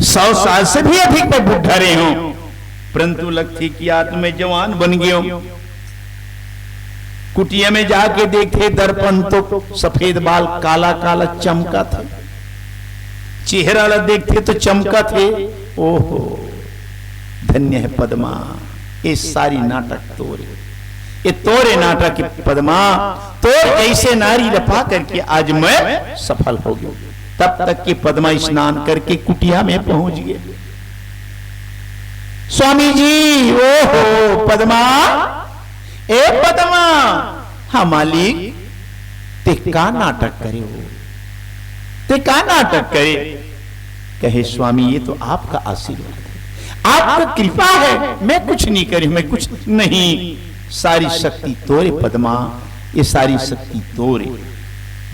सौ साल से भी अधिक मैं बुढ़ा रहे हूं, परंतु लगथे कि आज मैं जवान बन गया हूं। कुटिया में जाके देखथे, दर्पण तो सफेद बाल काला काला चमकथे, चेहरा ला देखथे तो चमकथे। ओहो, धन्य है पद्मा, ये सारी नाटक तोरे, ये तोरे नाटक हे पद्मा। तोर जैसे नारी ल पा करके आज मैं सफल हो गया। तब तक कि पद्मा स्नान करके कुटिया में पहुंच गए। स्वामी जी, ओहो पद्मा, ए पद्मा, हाँ मालिक, ते का नाटक करे हो? ते का नाटक करे? कहे, स्वामी, ये तो आपका आशीर्वाद है, आपका कृपा है, मैं कुछ नहीं करी, मैं कुछ नहीं, सारी शक्ति तोरे पद्मा, ये सारी शक्ति तोरे।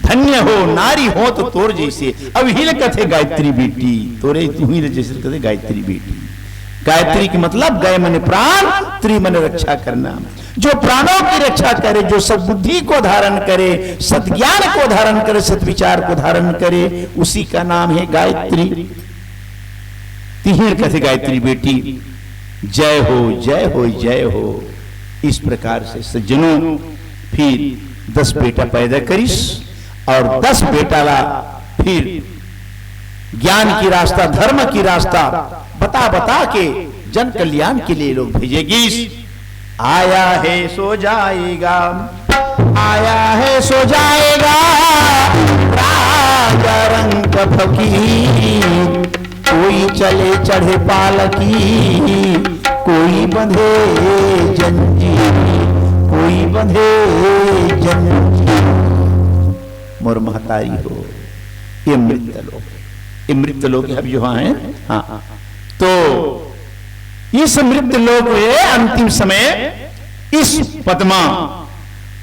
धन्य हो नारी हो तो तोर जैसे। अब ही ले कथे गायत्री बेटी, तोरे तू ही ले जैसे कथे गायत्री बेटी। गायत्री के मतलब गय मने प्राण, त्री मने रक्षा करना। जो प्राणों की रक्षा करे, जो सद्बुद्धि को धारण करे, सद्ज्ञान को धारण करे, सद्विचार को धारण करे, उसी का नाम है गायत्री। तिही ल कथे गायत्री बेटी। जय हो, जय हो, जय हो। इस प्रकार से सज्जनों, फिर दस बेटा पैदा करिस और दस बेटा ला फिर ज्ञान की रास्ता, धर्म की रास्ता बता बता के जन कल्याण के लिए लोग भेजे गिस। आया है सो जाएगा, आया है सो जाएगा, राम रंग फकीर, कोई चले चढ़े पालकी, कोई बंधे जंजीर, कोई बंधे जंजीर। मोर महतारी हो, ये मृत्यु लोक, ये मृत्यु लोक अब जो है, हाँ, तो इस मृत्यु लोक में अंतिम समय इस पद्मा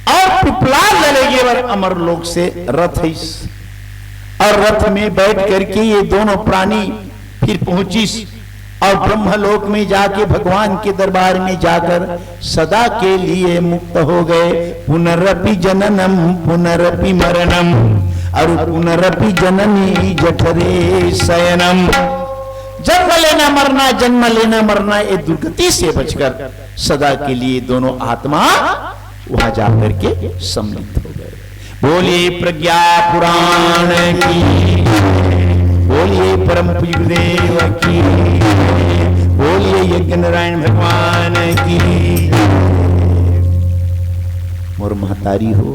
और पिपलाद ल लेगे बर अमर लोक से रथ आइस और रथ में बैठ करके ये दोनों प्राणी फिर पहुंचिस और ब्रह्मलोक में जाके भगवान के दरबार में जाकर सदा के लिए मुक्त हो गए। पुनरपि जननम पुनरपि मरणम और पुनरपि जननी जठरे शयनम। जन्म लेना मरना, जन्म लेना मरना, ये दुर्गति से बचकर सदा के लिए दोनों आत्मा वहां जाकर के सम्मिलित हो गए। बोलिए प्रज्ञा पुराण की, बोलिए परम पूज्य गुरुदेव की, बोलिए यज्ञ नारायण भगवान की। मोर महतारी हो,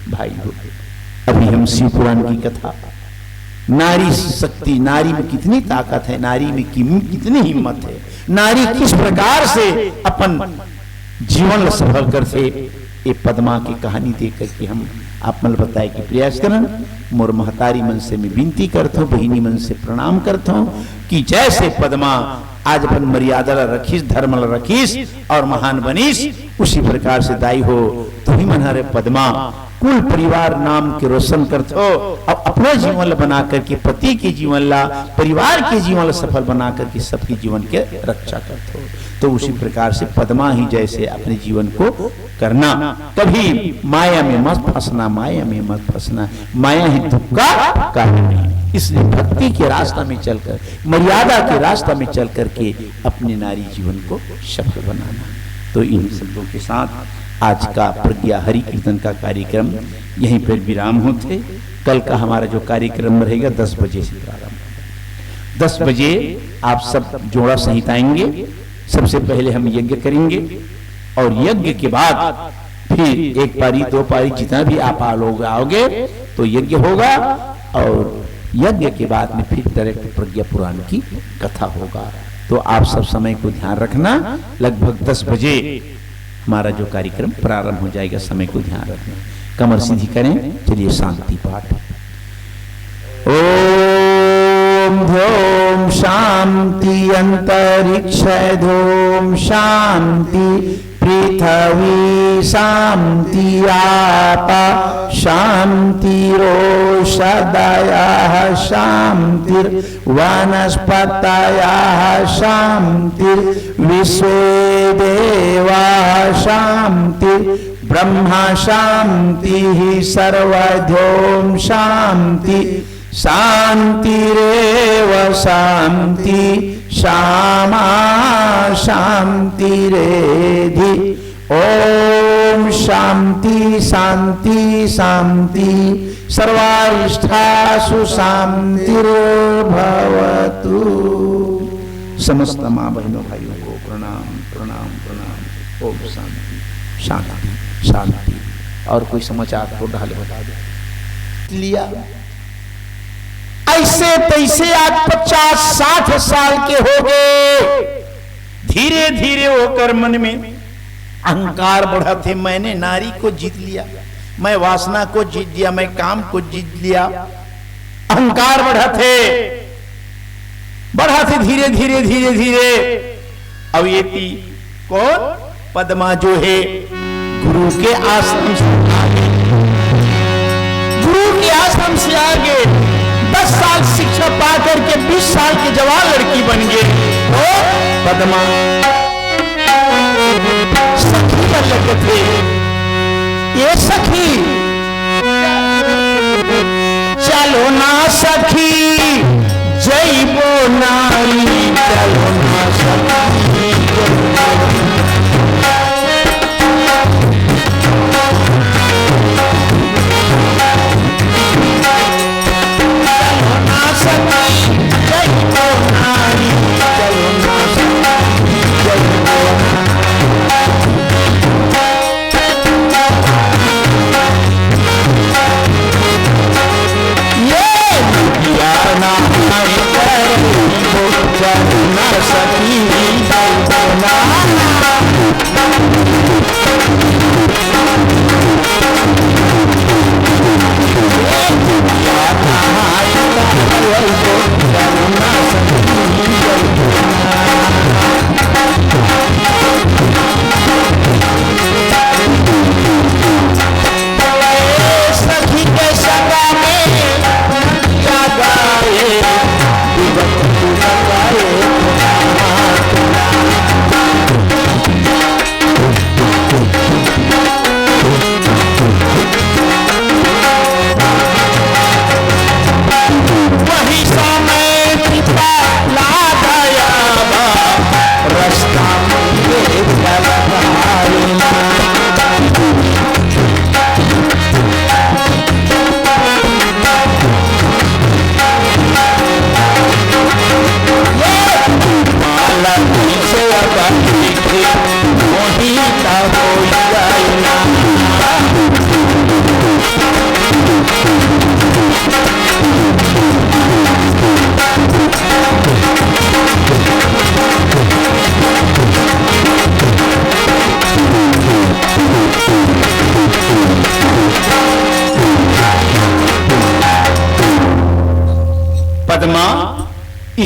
भाई हो, अभी हम शिव पुराण की कथा, नारी शक्ति, नारी में कितनी ताकत है, नारी में किम-, कितनी हिम्मत है, नारी किस प्रकार से अपन जीवन ल सफल करथे, ये पद्मा की कहानी देख करके हम आप मन ल बताए के प्रयास करन। मोर महतारी मन से मैं विनती करथों, बहिनी मन से प्रणाम करथों कि जैसे पद्मा आज अपन मर्यादा ला रखिस, धर्म ला रखिस और महान बनिस, उसी प्रकार से दाई हो, तुही मन हरे पद्मा कुल परिवार नाम के रोशन करथो, अब अपना जीवन ला बना करके, पति के जीवन ला, परिवार के जीवन ला सफल बना करके सबके जीवन के रक्षा करथो। तो उसी प्रकार से पद्मा ही जैसे अपने जीवन को करना, कभी माया में मत फंसना, माया में मत फंसना, माया ही दुख का कारण है। इसलिए भक्ति के रास्ता में चलकर, मर्यादा के रास्ता में चल करके अपने नारी जीवन को सफल बनाना। तो इन्हीं शब्दों के साथ आज का प्रज्ञा हरि कीर्तन का कार्यक्रम यहीं पर विराम होथे। कल का हमारा जो कार्यक्रम रहेगा, दस बजे से प्रारंभ होगा। दस बजे आप सब जोड़ा सहित आएंगे। सबसे पहले हम यज्ञ करेंगे और यज्ञ के बाद फिर एक पारी, दो पारी, जितना भी आप आ लोग आओगे तो यज्ञ होगा और यज्ञ के बाद में फिर डायरेक्ट प्रज्ञा पुराण की कथा होगा। तो आप सब समय को ध्यान रखना, लगभग दस बजे हमारा जो कार्यक्रम प्रारंभ हो जाएगा, समय को ध्यान रखना। कमर सीधी करें, चलिए शांति पाठ। ओम ध्योम शांति अंतरिक्ष ध्योम शांति पृथ्वी शांति आपा शांतिरोषधयः शांतिर्वनस्पतयः शांतिर्विश्वे देवाः शांति ब्रह्मा शांति सर्वध्योम शांति शांतिरेव शांति सामा शांतिरेधि। ओम शांति शांति शांति सर्वारिष्ठासु शांतिर्भवतु। समस्त माँ बहनों भाइयों को प्रणाम, प्रणाम, प्रणाम। ओम शांति, शांति, शांति। और कोई समाचार तो डाले बता दो। लिया ऐसे तैसे आज पचास साठ साल के हो गए। धीरे धीरे ओकर मन में अहंकार बढ़त हे, मैंने नारी को जीत लिया, मैं वासना को जीत लिया, मैं काम को जीत लिया। अहंकार बढ़त हे, बढ़त हे धीरे धीरे धीरे धीरे। अब ये ती कौन? पद्मा जो है गुरु के आश्रम से आगे, गुरु के आश्रम से आगे दस साल शिक्षा पा करके बीस साल के जवान लड़की बन गए। तो पद्मा सखी बन लगे थे। ये सखी, चलो ना सखी, जइबो नारी, चलो ना सखी।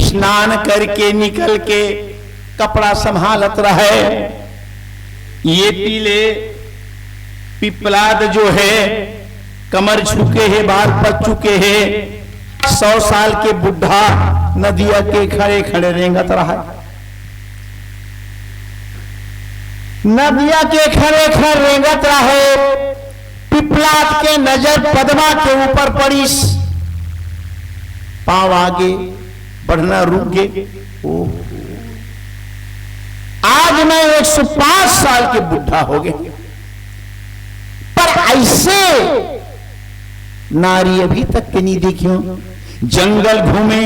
स्नान करके निकल के कपड़ा संभालत रहे। ये तीले पिपलाद जो है, कमर झुके है, बाल पक चुके है, सौ साल के बुढ़ा नदिया के खड़े खड़े रेंगत रहा। नदिया के खड़े खड़े रेंगत रहे। पिपलाद के नजर पद्मा के ऊपर पड़िस। पाँव आगे बढ़ना रुक गे। ओहो, आज मैं एक सौ पाँच साल के बुढ़ा हो गे, पर ऐसे नारी अभी तक के नहीं देखियो। जंगल घूमे,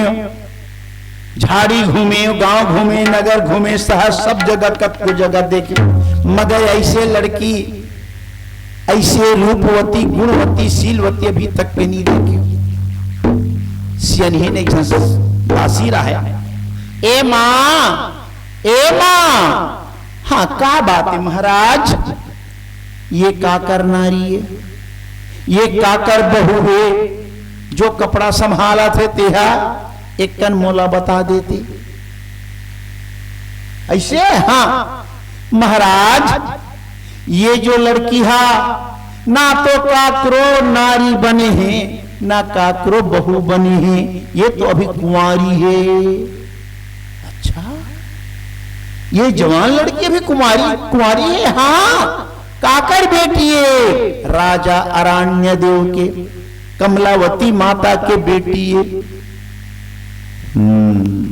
झाड़ी घूमे, गांव घूमे, नगर घूमे, शहर, सब जगह, कतको जगह देखे, मगर ऐसे लड़की, ऐसे रूपवती, गुणवती, शीलवती अभी तक के नहीं देखे। सियनहीन एक झन दासी रहा है, "ए माँ, ए माँ।" "हाँ, का बात है महाराज?" "ये काकर नारी है, ये काकर बहू है, जो कपड़ा संभालत हे, तेहा एक कन मोला बता देते।" "ऐसे?" "हाँ महाराज, ये जो लड़की हा, ना तो काकरो नारी बने हे, ना काकरो बहू बने हे, ये तो अभी कुंवारी है।" "अच्छा, ये जवान लड़की अभी कुमारी, कुंवारी है?" "हाँ।" "काकर बेटी है?" "राजा अरण्य देव के, कमलावती माता के बेटी है।" हम्म,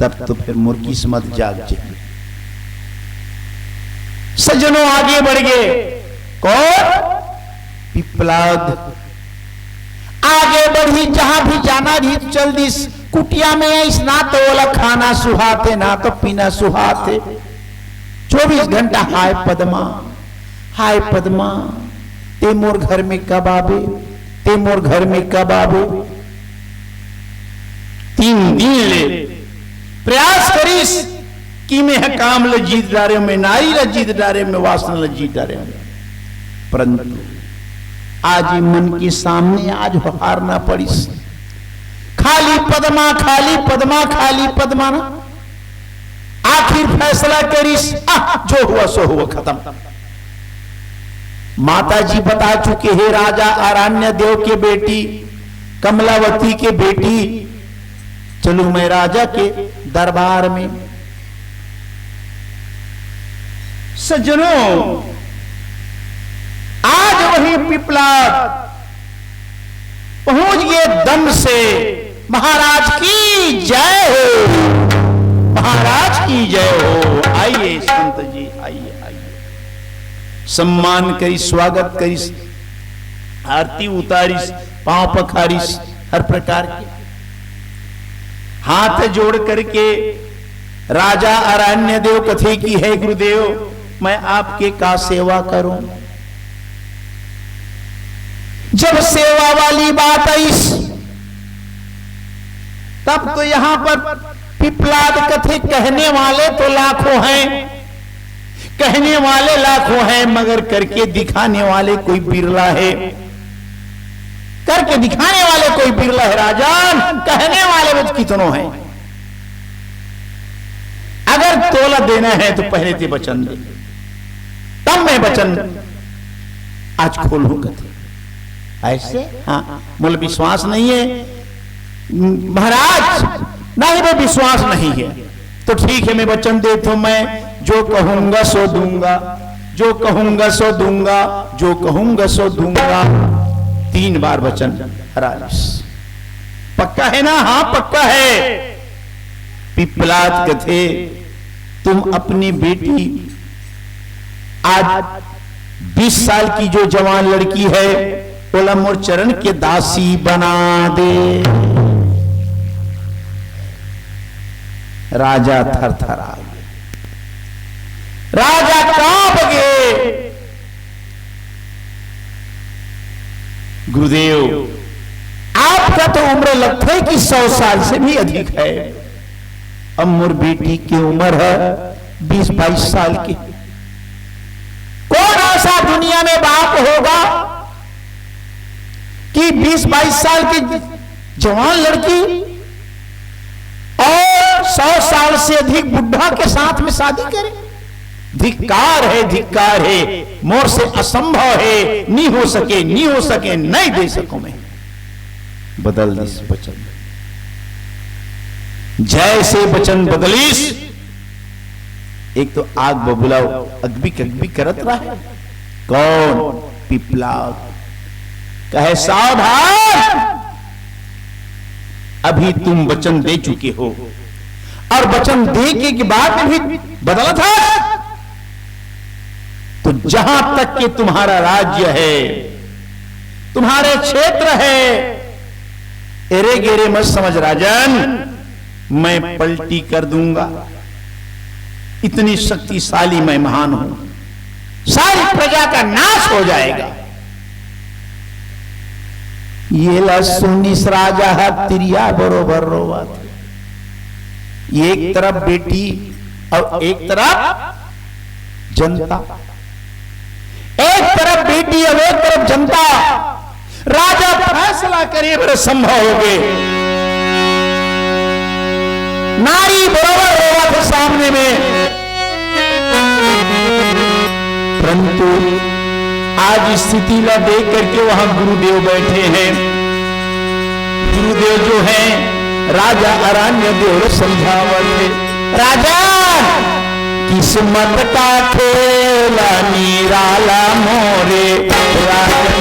तब तो फिर मोर किस्मत जाग जाए। सज्जनों, आगे बढ़ गए। कौन? पिपलाद। आगे बढ़ी, जहां भी जाना रही तो चल दिस। कुटिया में आइस ना तो ओला खाना सुहाथे, ना तो पीना सुहाथे। चौबीस घंटा, "हाय पद्मा, हाय पद्मा, ते मोर घर में कब आबे, ते मोर घर में कब आबे?" तीन दिन ले प्रयास करिस कि मैं ह काम ल जीत डारे, मैं नारी ल जीत डारे, मैं वासना ल जीत डारे, परंतु आज ये मन के सामने आज हारना पड़िस। खाली पद्मा, खाली पद्मा, खाली पद्मा ना। आखिर फैसला करिस, "आह, जो हुआ सो हुआ, खत्म।" माता जी बता चुके हैं, राजा अरण्य देव के बेटी, कमलावती के बेटी, चलूं मैं राजा के दरबार में। सज्जनों, आज वही पिपलाद पहुंच गए दम से। महाराज की जय हो, महाराज की जय हो। आइए संत जी, आइए, आइए। सम्मान करिस, स्वागत करिस, आरती उतारिस, पांव पखारिस, हर प्रकार के हाथ जोड़ करके राजा अरण्य देव कथे कि हे गुरुदेव, मैं आपके का सेवा करूं? जब सेवा वाली बात आइस, तब तो यहां पर पिपलाद कथे, कहने वाले तो लाखों हैं, कहने वाले लाखों हैं, मगर करके दिखाने वाले कोई बिरला है। करके दिखाने वाले कोई बिरला है राजन, कहने वाले बस कितनों हैं। अगर तोला देना है तो पहले ते वचन दे, तब मैं वचन आज खोलूं कथे। ऐसे? हाँ, मोला विश्वास नहीं है महाराज, नहीं, वो विश्वास नहीं है। तो ठीक है, मैं वचन देता हूं, मैं जो कहूंगा सो दूंगा, जो कहूंगा सो दूंगा, जो कहूंगा सो दूंगा। तीन बार वचन हराइस। पक्का है ना? हाँ, पक्का है। पिपलाद कथे, तुम अपनी बेटी, आज बीस साल की जो जवान लड़की है, ओला मोर चरण के दासी बना दे। राजा थरथरा गे, राजा कांप गे। गुरुदेव, आपका तो उम्र लगथे कि सौ साल से भी अधिक है। अब मोर बेटी की उम्र है बीस बाईस साल की। कौन ऐसा दुनिया में बाप होगा कि बीस बाईस साल की जवान लड़की और सौ साल से अधिक बुढ़ा के साथ में शादी करे? धिक्कार है, धिक्कार है, मोर से असंभव है, नहीं हो सके, नहीं हो सके, नहीं दे सकूं मैं। बदल दिस वचन, जैसे वचन बदलिस, एक तो आग बबूला अगबिक अगबिक करत रहा है। कौन? पिपला। कहे, सावधान, अभी तुम वचन दे चुके हो और वचन दे के, के बाद में भी बदलत हस, तो जहां तक के तुम्हारा राज्य है, तुम्हारे क्षेत्र है, एरे गेरे मत समझ राजन, मैं पलटी कर दूंगा। इतनी शक्तिशाली मैं महान हूं, सारी प्रजा का नाश हो जाएगा। ये ला सुनिस राजा ह तिरिया बरोबर रोवत। एक तरफ बेटी और एक तरफ जनता, एक तरफ बेटी और एक तरफ जनता। राजा फैसला करे बर संभव हो गए। नारी बरोबर रोवत हे सामने में, परंतु आज स्थिति ला देख करके वहां गुरुदेव बैठे हैं। गुरुदेव जो हैं, राजा अरण्य देव समझावत हे, राजा, किस्मत का खेल निराला मोरे राजन।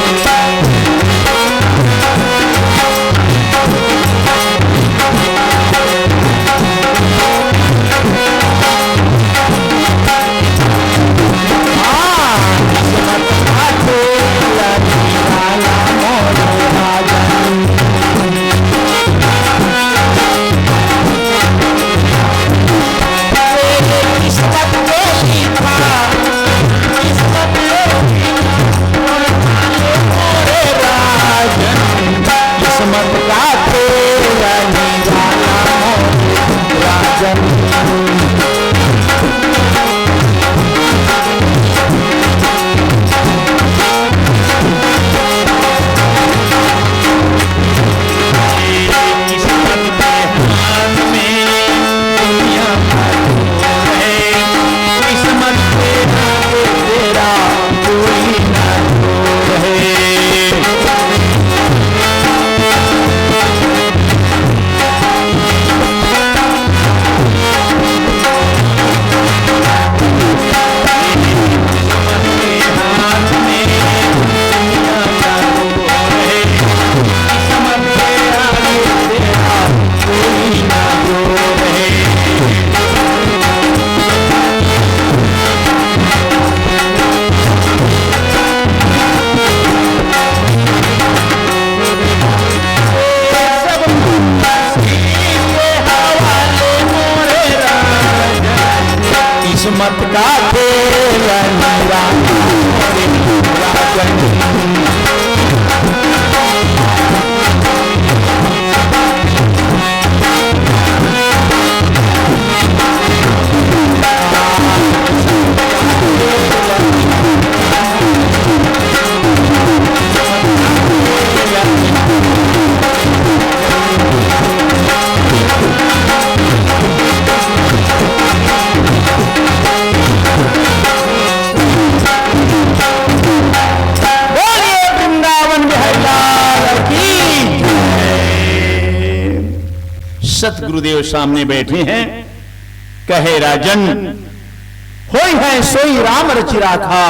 किस्मत का खेल निराला। बोलिए वृंदावन बिहारी लाल की जय। सतगुरुदेव सामने बैठे हैं। कहे, राजन, होई है सोई राम रचि राखा,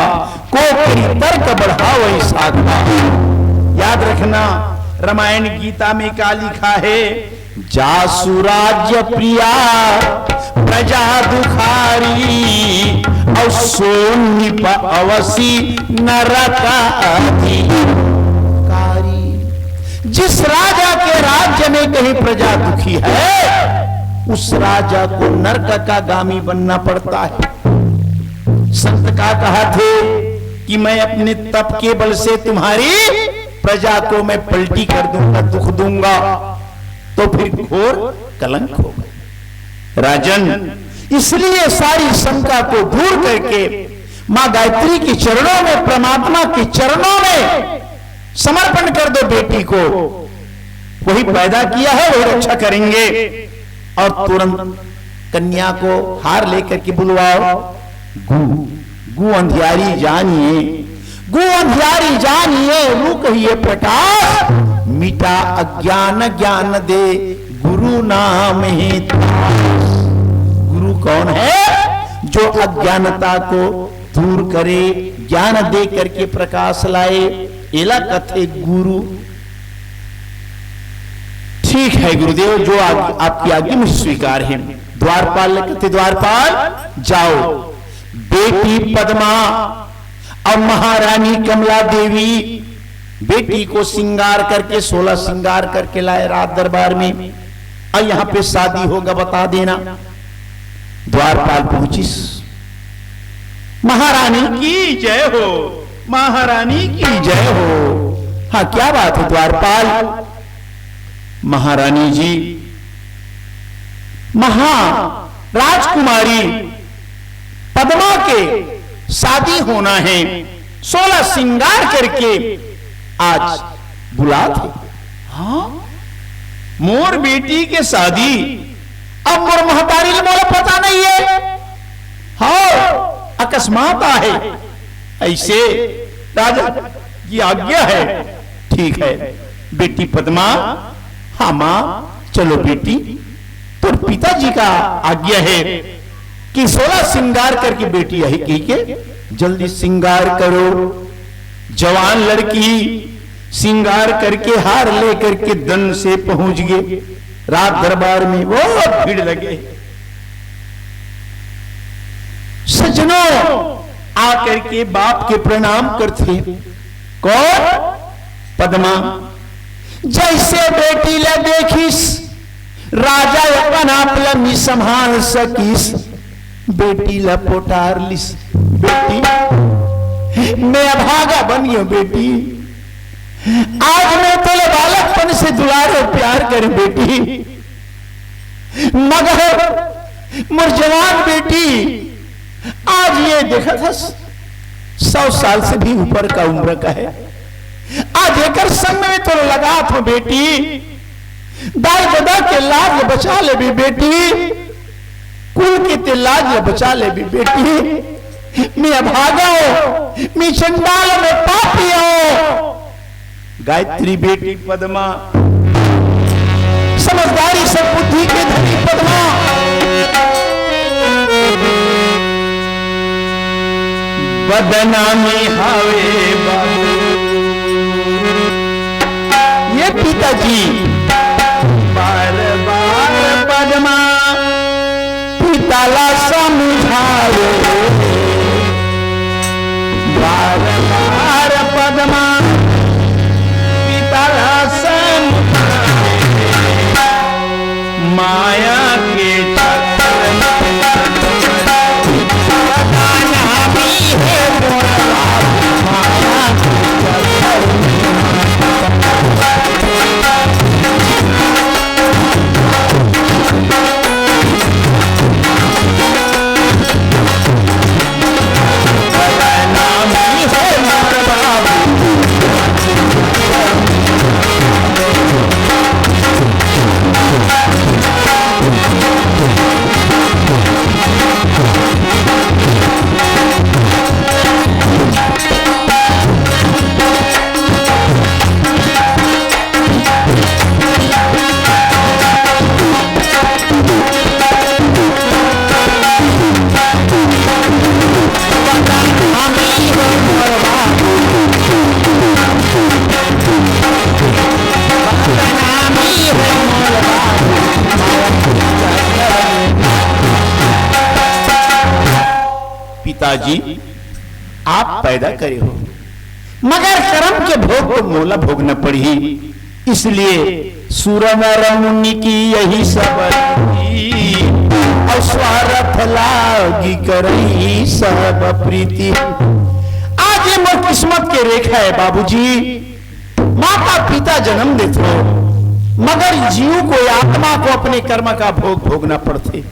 को करी तर्क बढ़ावई साखा। याद रखना, रामायण गीता में का लिखा है, जासु राज्य प्रिया प्रजा दुखारी, और सो नृप अवसी नरक अधिकारी। जिस राजा के राज्य में कहीं प्रजा दुखी है, उस राजा को नरक का गामी बनना पड़ता है। संत का कहा थे कि मैं अपने तप के बल से तुम्हारी प्रजा को मैं पलटी कर दूंगा, दुख दूंगा, तो फिर घोर कलंक होगा। राजन, इसलिए सारी शंका को दूर करके मां गायत्री के चरणों में, परमात्मा के चरणों में समर्पण कर दो बेटी को। वही पैदा किया है, वही रक्षा करेंगे। और तुरंत कन्या को हार लेकर के बुलवाओ। गु, गु अंधियारी जानिए, गु अंधियारी जानिए, रु कहिए प्रकाश, मिटा अज्ञान ज्ञान दे, गुरु नाम है त्रास। गुरु कौन है? जो अज्ञानता को दूर करे, ज्ञान दे करके प्रकाश लाए, एला कथे गुरु। ठीक है गुरुदेव, जो आग-, आपकी आज्ञा मुझे स्वीकार है। द्वारपाल ने कथे, द्वारपाल जाओ। बेटी पद्मा और महारानी कमला देवी बेटी को श्रृंगार करके, सोलह श्रृंगार करके लाए राज दरबार में, और यहाँ पे शादी होगा, बता देना। द्वारपाल पहुंचिस। महारानी की जय हो, महारानी की जय हो। हाँ, क्या बात है द्वारपाल। महारानी जी, महा राजकुमारी पद्मा के शादी होना है, सोलह श्रृंगार करके आज बुलात हे। हाँ, मोर बेटी के शादी, अब मोर महतारी ल मोला पता नहीं है। हाँ, अकस्मात आहे। ऐसे राजा की आज्ञा है। ठीक है बेटी पद्मा। हाँ माँ, चलो बेटी, तोर पिताजी का आज्ञा है कि सोलह श्रृंगार करके बेटी आई कहिके जल्दी श्रृंगार करो। जवान लड़की श्रृंगार करके हार लेकर के दन से पहुंच गए राज दरबार में। बहुत भीड़ लगे। सज्जनों, आकर के बाप के प्रणाम करथे। कौन? पद्मा। जैसे बेटी ला देखिस, राजा अपन आप ला नी संभाल सकिस, बेटी ला पोटार लिस। बेटी, मैं अभागा बन गयो बेटी। आज मैं तोला बालकपन से दुलार और प्यार करे बेटी, मगर मोर जवान बेटी आज ये देखत हस, सौ साल से भी ऊपर का उम्र का है। आज एकर संग में तो लगात हो बेटी, दाई ददा के लाज बचा लेबे बेटी, कुल के ते लाज बचा लेबे बेटी। मैं अभागा हो, मैं चंडाल, मैं पापी हो। गायत्री बेटी पद्मा, समझदारी सब बुद्धि के धनी पद्मा। बदनामी हावे बाबू। ये पिताजी बार बार पद्मा पिता ला समझावे, बार बार पद्मा पिता ला समझावे। माया के चक्कर में पता ना भी है मोर बाप, माया के चक्कर में पिताजी, आप पैदा करे हो, मगर कर्म के भोग तो मोला भोगना पड़ही। इसलिए सुर नर मुनि की यही सब रीति, और स्वारथ लागी करई सब प्रीति। आज ये मोर किस्मत के रेखा है बाबूजी, माता पिता जन्म देथे, मगर जीव को, आत्मा को अपने कर्म का भोग भोगना पड़थे।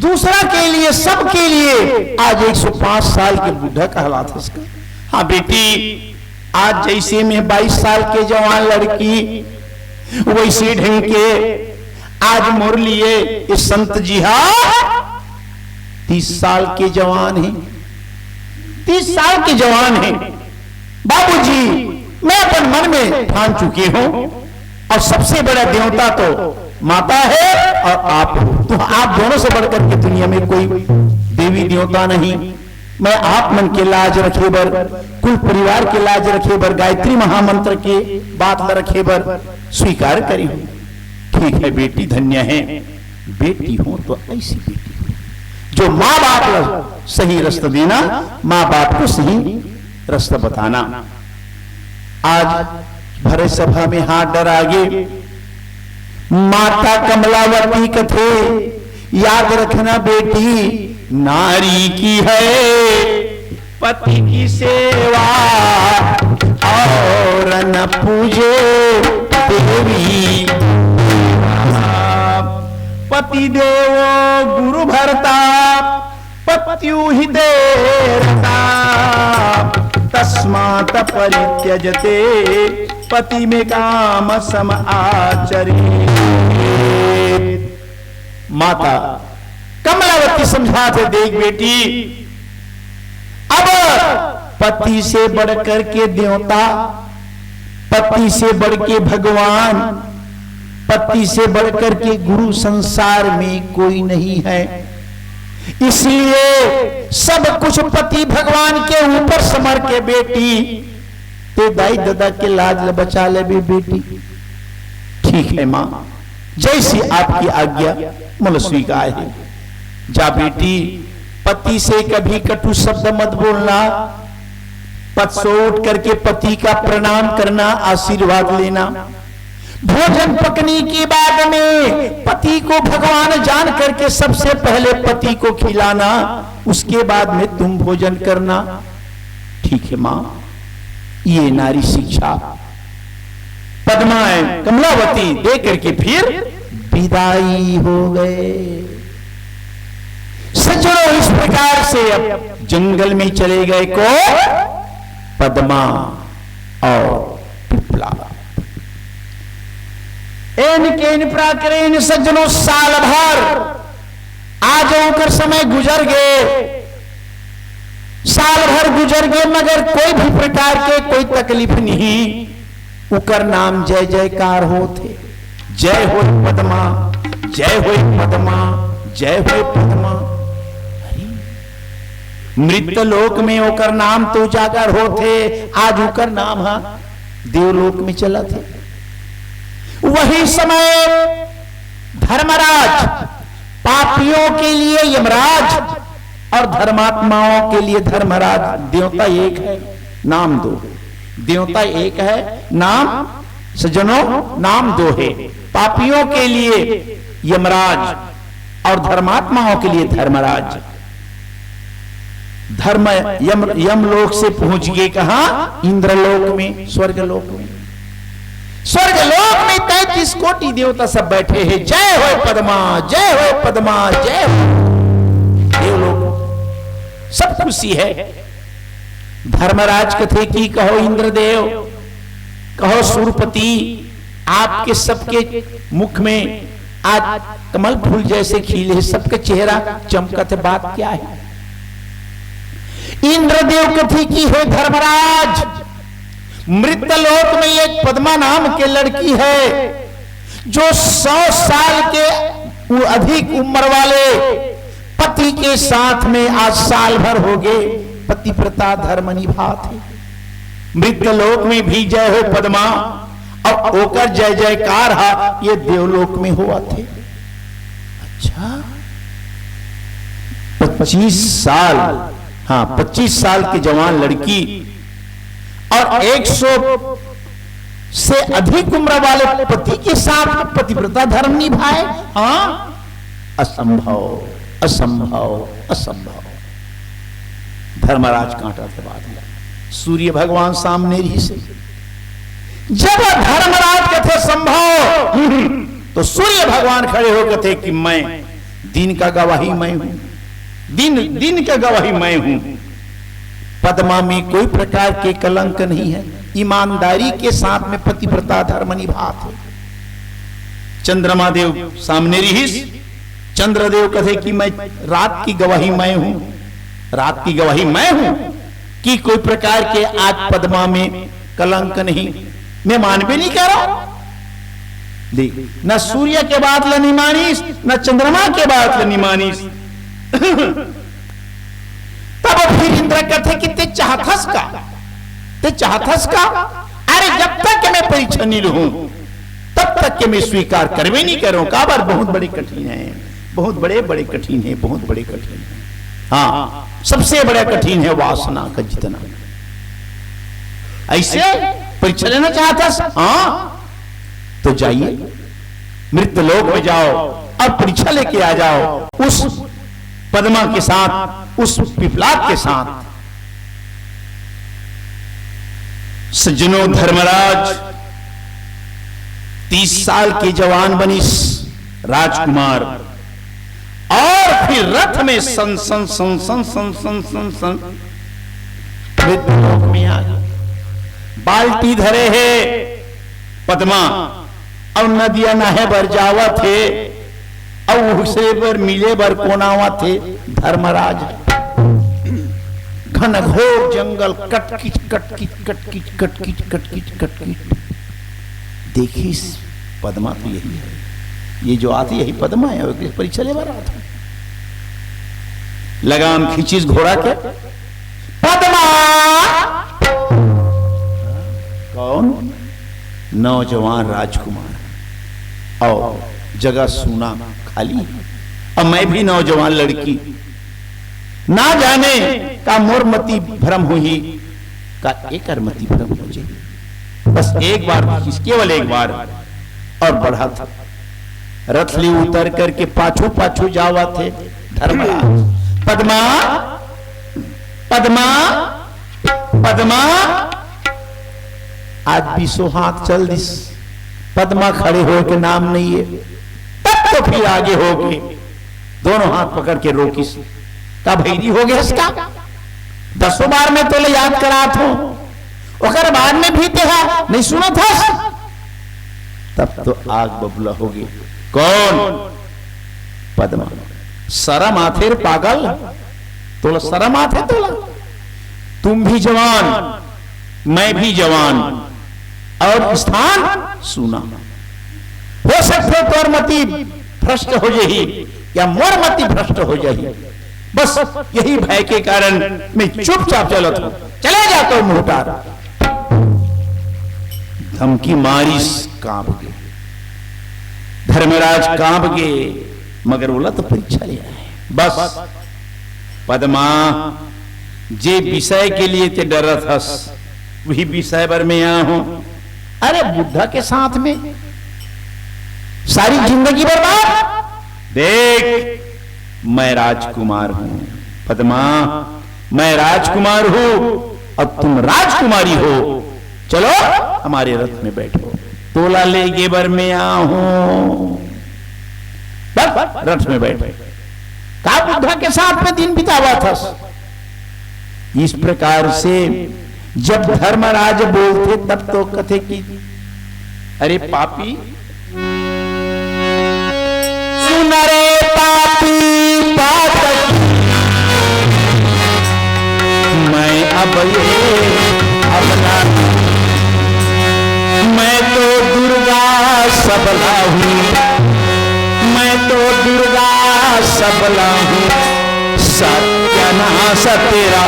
दूसरा के लिए, सबके लिए आज एक सौ पाँच साल के बूढ़ा कहलात हस। हाँ बेटी, आज जैसे मैं बाईस साल के जवान लड़की, वैसे ढंग के आज मोर लिए ये संत जी हा तीस साल के जवान हे, तीस साल के जवान हे। बाबूजी, मैं अपन मन में ठान चुके हूं, और सबसे बड़ा देवता तो माता है और आप हो। तो आप दोनों से बढ़कर के दुनिया में कोई देवी देवता नहीं। मैं आप मन के लाज रखे बर, कुल परिवार के लाज रखे बर, गायत्री महामंत्र के बात ल रखे बर स्वीकार करे हूं। ठीक है बेटी, धन्य है। बेटी हो तो ऐसी बेटी हो, जो माँ बाप ल सही रास्ता देना, माँ बाप को सही रास्ता बताना। आज भरे सभा में हाथ डरा गे। माता कमलावती कथे, याद रखना बेटी, नारी की है पति की सेवा, और न पूजे देवी। पति देवो गुरु भर्ता, पत्युः हिते रता, तस्मात् परित्यजते पतिमेकां सममाचरेत्। माता कमलावती समझाथे, देख बेटी, अब पति से बढ़कर के देवता, पति से बढ़ के भगवान, पति से बढ़कर के गुरु संसार में कोई नहीं है। इसलिए सब कुछ पति भगवान के ऊपर समर्पित हे बेटी। तें दाई ददा के लाज ल बचा लेबे बेटी। ठीक है माँ, जैसी आपकी आज्ञा, मोला स्वीकार है। जा बेटी, पति से कभी कटु शब्द मत बोलना। पति से उठ करके पति का प्रणाम करना, आशीर्वाद लेना। भोजन पकने के बाद में पति को भगवान जान करके सबसे पहले पति को खिलाना, उसके बाद में तुम भोजन करना। ठीक है माँ, ये नारी शिक्षा पद्मा, कमलावती दे करके फिर विदाई हो गए। सज्जनों, इस प्रकार से अब जंगल में चले गए को पद्मा और पिपला। एन केन प्राकरेन सज्जनों, साल भर आज ओकर समय गुजर गए, साल भर गुजर गए, मगर कोई भी प्रकार के कोई तकलीफ नहीं। उकर नाम जय जयकार होत हे। जय होय पद्मा, जय होय पद्मा, जय होय पद्मा। अरे, मृत लोक में ओकर नाम तो उजागर होत हे, आज उकर नाम हा देवलोक में चलत हे। वही समय धर्मराज, पापियों के लिए यमराज और धर्मात्माओं के लिए धर्मराज, देवता एक है, नाम दो है। देवता एक है, नाम, सज्जनों, नाम दो है। पापियों के लिए यमराज और धर्मात्माओं के लिए धर्मराज। धर्म यम, यमलोक से पहुंच गए कहां? इंद्रलोक में, स्वर्गलोक में। स्वर्गलोक में तैंतीस कोटि देवता सब बैठे हैं। जय होय पद्मा, जय होय पद्मा, जय होय। देवलोक सब खुशी है। धर्मराज कथे कि कहो इंद्रदेव, कहो सुरपति, आपके सबके मुख में आज कमल फूल जैसे खिले, सबके चेहरा चमकत है, बात क्या है? इंद्रदेव कथे कि हे धर्मराज, मृत लोक में एक पद्मा नाम के लड़की है, जो सौ साल के उ-, अधिक उम्र वाले पति के साथ में आज साल भर हो गए, पतिव्रता धर्म निभात हे। मृत लोक में भी जय हो पद्मा, और ओकर जय जयकार हा ये देवलोक में होवत हे। अच्छा, पच्चीस साल, हाँ, पच्चीस साल की जवान लड़की और एक सौ से अधिक उम्र वाले पति के साथ पतिव्रता धर्म निभाए? हाँ, असंभव, असंभव, असंभव। धर्मराज कांटा के बात ल सूर्य भगवान सामने रहिसे। जब धर्मराज कथे संभव, तो सूर्य भगवान खड़े हो कथे कि मैं दिन का गवाही मैं हूं, दिन, दिन का गवाही मैं हूं। पद्मा में कोई प्रकार के कलंक नहीं है, ईमानदारी के साथ में पतिव्रता धर्म निभात हे। चंद्रमा देव सामने रिहिस। चंद्रदेव कथे कि मैं, रात की गवाही मैं हूं, रात की गवाही मैं हूं कि कोई प्रकार के आज पद्मा में कलंक नहीं, मैं मानबे नहीं करो। देख, न सूर्य के बात ल नहीं मानिस, न चंद्रमा के बात ल नहीं मानिस। तब फिर इंद्र कथे कि ते चाहथस का, ते चाहथस का? अरे, जब तक के मैं परीक्षा नहीं लूं, तब तक के मैं स्वीकार करबे नहीं करूं। काबर? बहुत बड़े कठिन है, बहुत बड़े बड़े कठिन है, बहुत बड़े कठिन है। हाँ, सबसे बड़ा कठिन है वासना का जितना। ऐसे परीक्षा लेना चाहथस? हाँ, तो जाइए, मृत्यु लोक में जाओ और परीक्षा लेके आ जाओ उस पद्मा के साथ, उस पिपलाद के साथ। सज्जनों, धर्मराज तीस साल के जवान बनिस राजकुमार, और फिर रथ में सन सन सन सन सन सन सन सन मृत्यु लोक में आ गए। बाल्टी धरे हे पद्मा, अउ नदिया नहाए बर जावत हे, अउ उसे बर मिले बर कोन आवत हे? धर्मराज। घनघोर जंगल, कटकिच कटकिच कटकिच कटकिच कटकिच कटकिच। देखिस, पद्मा तो यही है, ये जो आती यही पद्मा है, ओके परीक्षा ले बर आत हे। लगाम खींचिस घोड़ा के, पद्मा। कौन? नौजवान राजकुमार। और जगह सूना, खाली। अब मैं भी नौजवान लड़की, ना जाने का मोर मति भ्रम होही, का एकर मति भ्रम हो जाए। बस एक बार, केवल एक बार। और बढ़त रथ ले उतर करके पाछू पाछू जावत हे धर्मराज। पद्मा, पद्मा, पद्मा। आज बीसों हाथ चल दिस, पद्मा खड़े होए के नाम नहीं है। तब तो फिर आगे होके दोनों हाथ पकड़ के रोकिस। का भैरी हो गया इसका? दसों बार मैं तोले याद करात हूं, ओकर बाद में भी तेहा नहीं सुनत हस। तब तो आग बबूला हो गई। कौन? पद्मा। शरम आथे रे पागल, तोला शरम आथे तोला? तुम भी जवान, मैं भी जवान, और स्थान सूना। हो सकथे तोर मति भ्रष्ट हो जाही या मोर मति भ्रष्ट हो जाही। बस यही भय के कारण मैं चुपचाप चलत हूं। चले जा तो मोहतार। धमकी मारिस, कांप गे। धर्मराज कांप गे, मगर ओला तो परीक्षा लेना है। बस पद्मा, जे विषय के लिए ते डरत हस, वही विषय बर मैं आया हूं। अरे बुढ़ा के साथ में सारी जिंदगी बर्बाद। देख, मैं राजकुमार हूं पद्मा, मैं राजकुमार हूं और तुम राजकुमारी हो। चलो, हमारे रथ में बैठो। तोला लेगे बर मैं आहूं। बस, रथ में बैठ। का बुद्धा के साथ में दिन बितावत हस? इस प्रकार से जब धर्मराज बोलथे, तब तो कथे कि अरे पापी, सुन रे पापी पातक, मैं अब ये अबला, मैं तो दुर्गा सबला हूँ, मैं तो दुर्गा सबला हूँ, सत्यानाश तेरा।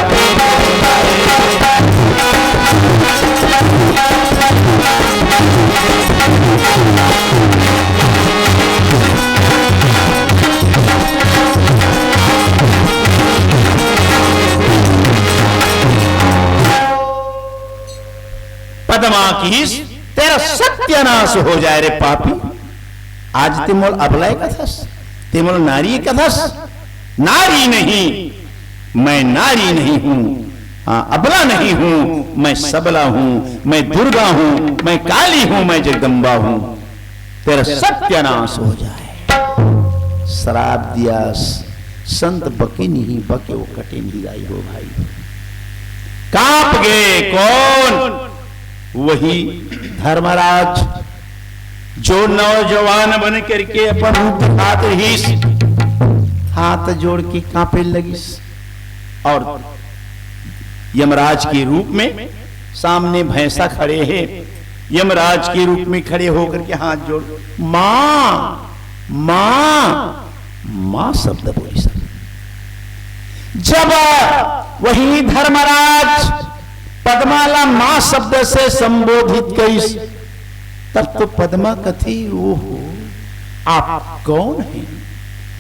पद्मा किहिस, तेरा सत्यानाश हो जाए रे पापी। आज ते मोल अबला कथस, ते मोल नारी कथस। नारी नहीं, मैं नारी नहीं हूं, हाँ, अबला नहीं हूं, मैं सबला हूं, मैं दुर्गा हूं, मैं काली हूं, मैं जगदम्बा हूं। तेरा सत्यानाश हो जाए। श्राप दिया, संत बके नहीं, बके वो कटे नहीं, दाई हो भाई। कांप गए कौन? वही धर्मराज। जो नौजवान बन करके अपन रूप दिखात रहिस, हाथ जोड़ के कांपे लगिस। और यमराज के रूप में सामने भैंसा खड़े हे, यमराज के रूप में खड़े होकर के हाथ जोड़, "माँ, माँ, माँ" शब्द बोलिस। जब वही धर्मराज पद्मा ला माँ शब्द से संबोधित करिस, तब तो पद्मा कथे, "ओहो, आप कौन हैं?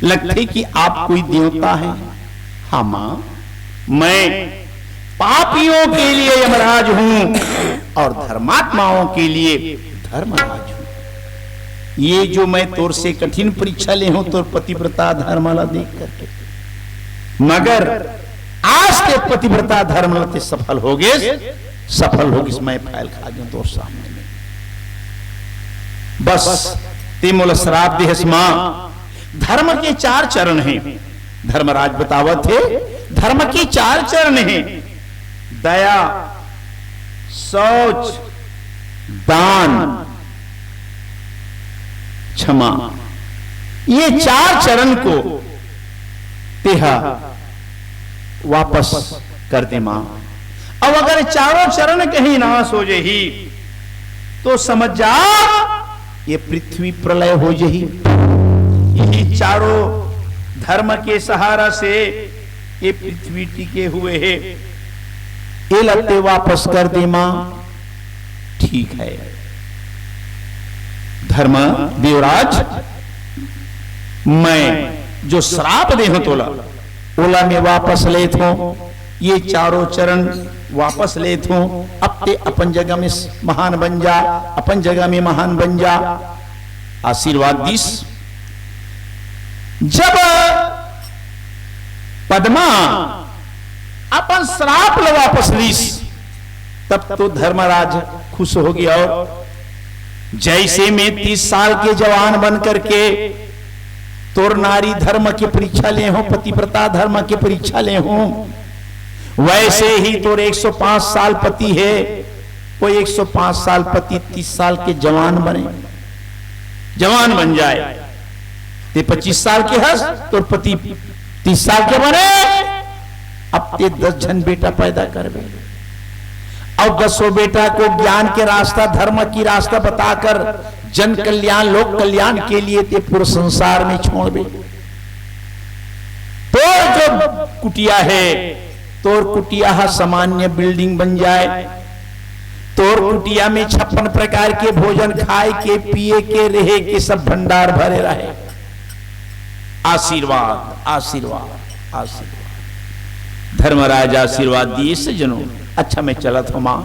लगथे कि आप कोई देवता हैं।" "हाँ माँ, मैं पापियों के लिए यमराज हूँ और धर्मात्माओं के लिए धर्मराज हूँ। ये जो मैं तोर से कठिन परीक्षा ले हूँ, तोर पतिव्रता धर्म ला देख करके, मगर आज ते पतिव्रता धर्म ला ते सफल हो गे, सफल हो गे, मैं फैल खा गया तोर सामने में। बस ते मोला श्राप देहस माँ।" धर्म के चार चरण हैं, धर्मराज बतावत हे, धर्म के चार चरण हैं: दया, शौच, दान, क्षमा। ये चार चरण को तेहा वापस कर दे माँ। अब अगर चारों चरण कहीं नाश हो जाही, तो समझ जा, ये पृथ्वी प्रलय हो जाही। यही चारों धर्म के सहारा से ये पृथ्वी टिके हुए हे। ये ला ते वापस कर दे माँ। ठीक है धर्म देवराज, मैं जो श्राप दे हूं तोला, ओला मैं वापस लेत हूं। ये चारों चरण वापस लेत हूं। अब ते अपन जगह में महान बन जा, अपन जगह में महान बन जा। आशीर्वाद दीस। जब पद्मा अपन श्राप ल वापस लीस, तब तो धर्मराज खुश हो गया। और जैसे मैं तीस साल के जवान बन करके तोर नारी धर्म की परीक्षा ले हूं, पतिव्रता धर्म की परीक्षा ले हूं, वैसे ही तोर एक सौ पाँच साल पति है, वो एक सौ पाँच साल पति तीस साल के जवान बने, जवान बन जाए। ते पच्चीस साल के हस, तोर पति तीस साल के बने, अब ते दस झन बेटा पैदा करबे। और दसों बेटा को ज्ञान के रास्ता, धर्म की रास्ता बताकर जन कल्याण, लोक कल्याण के लिए ते पूरे संसार में छोड़बे। तोर जो कुटिया है, तोर कुटिया हा सामान्य बिल्डिंग बन जाए। तोर कुटिया में छप्पन प्रकार के भोजन, खाए के, पिए के, रहे के, सब भंडार भरे रहे। आशीर्वाद, आशीर्वाद, आशीर्वाद। धर्मराज आशीर्वाद दिए, सज्जनों, अच्छा मैं चलत हूं मां।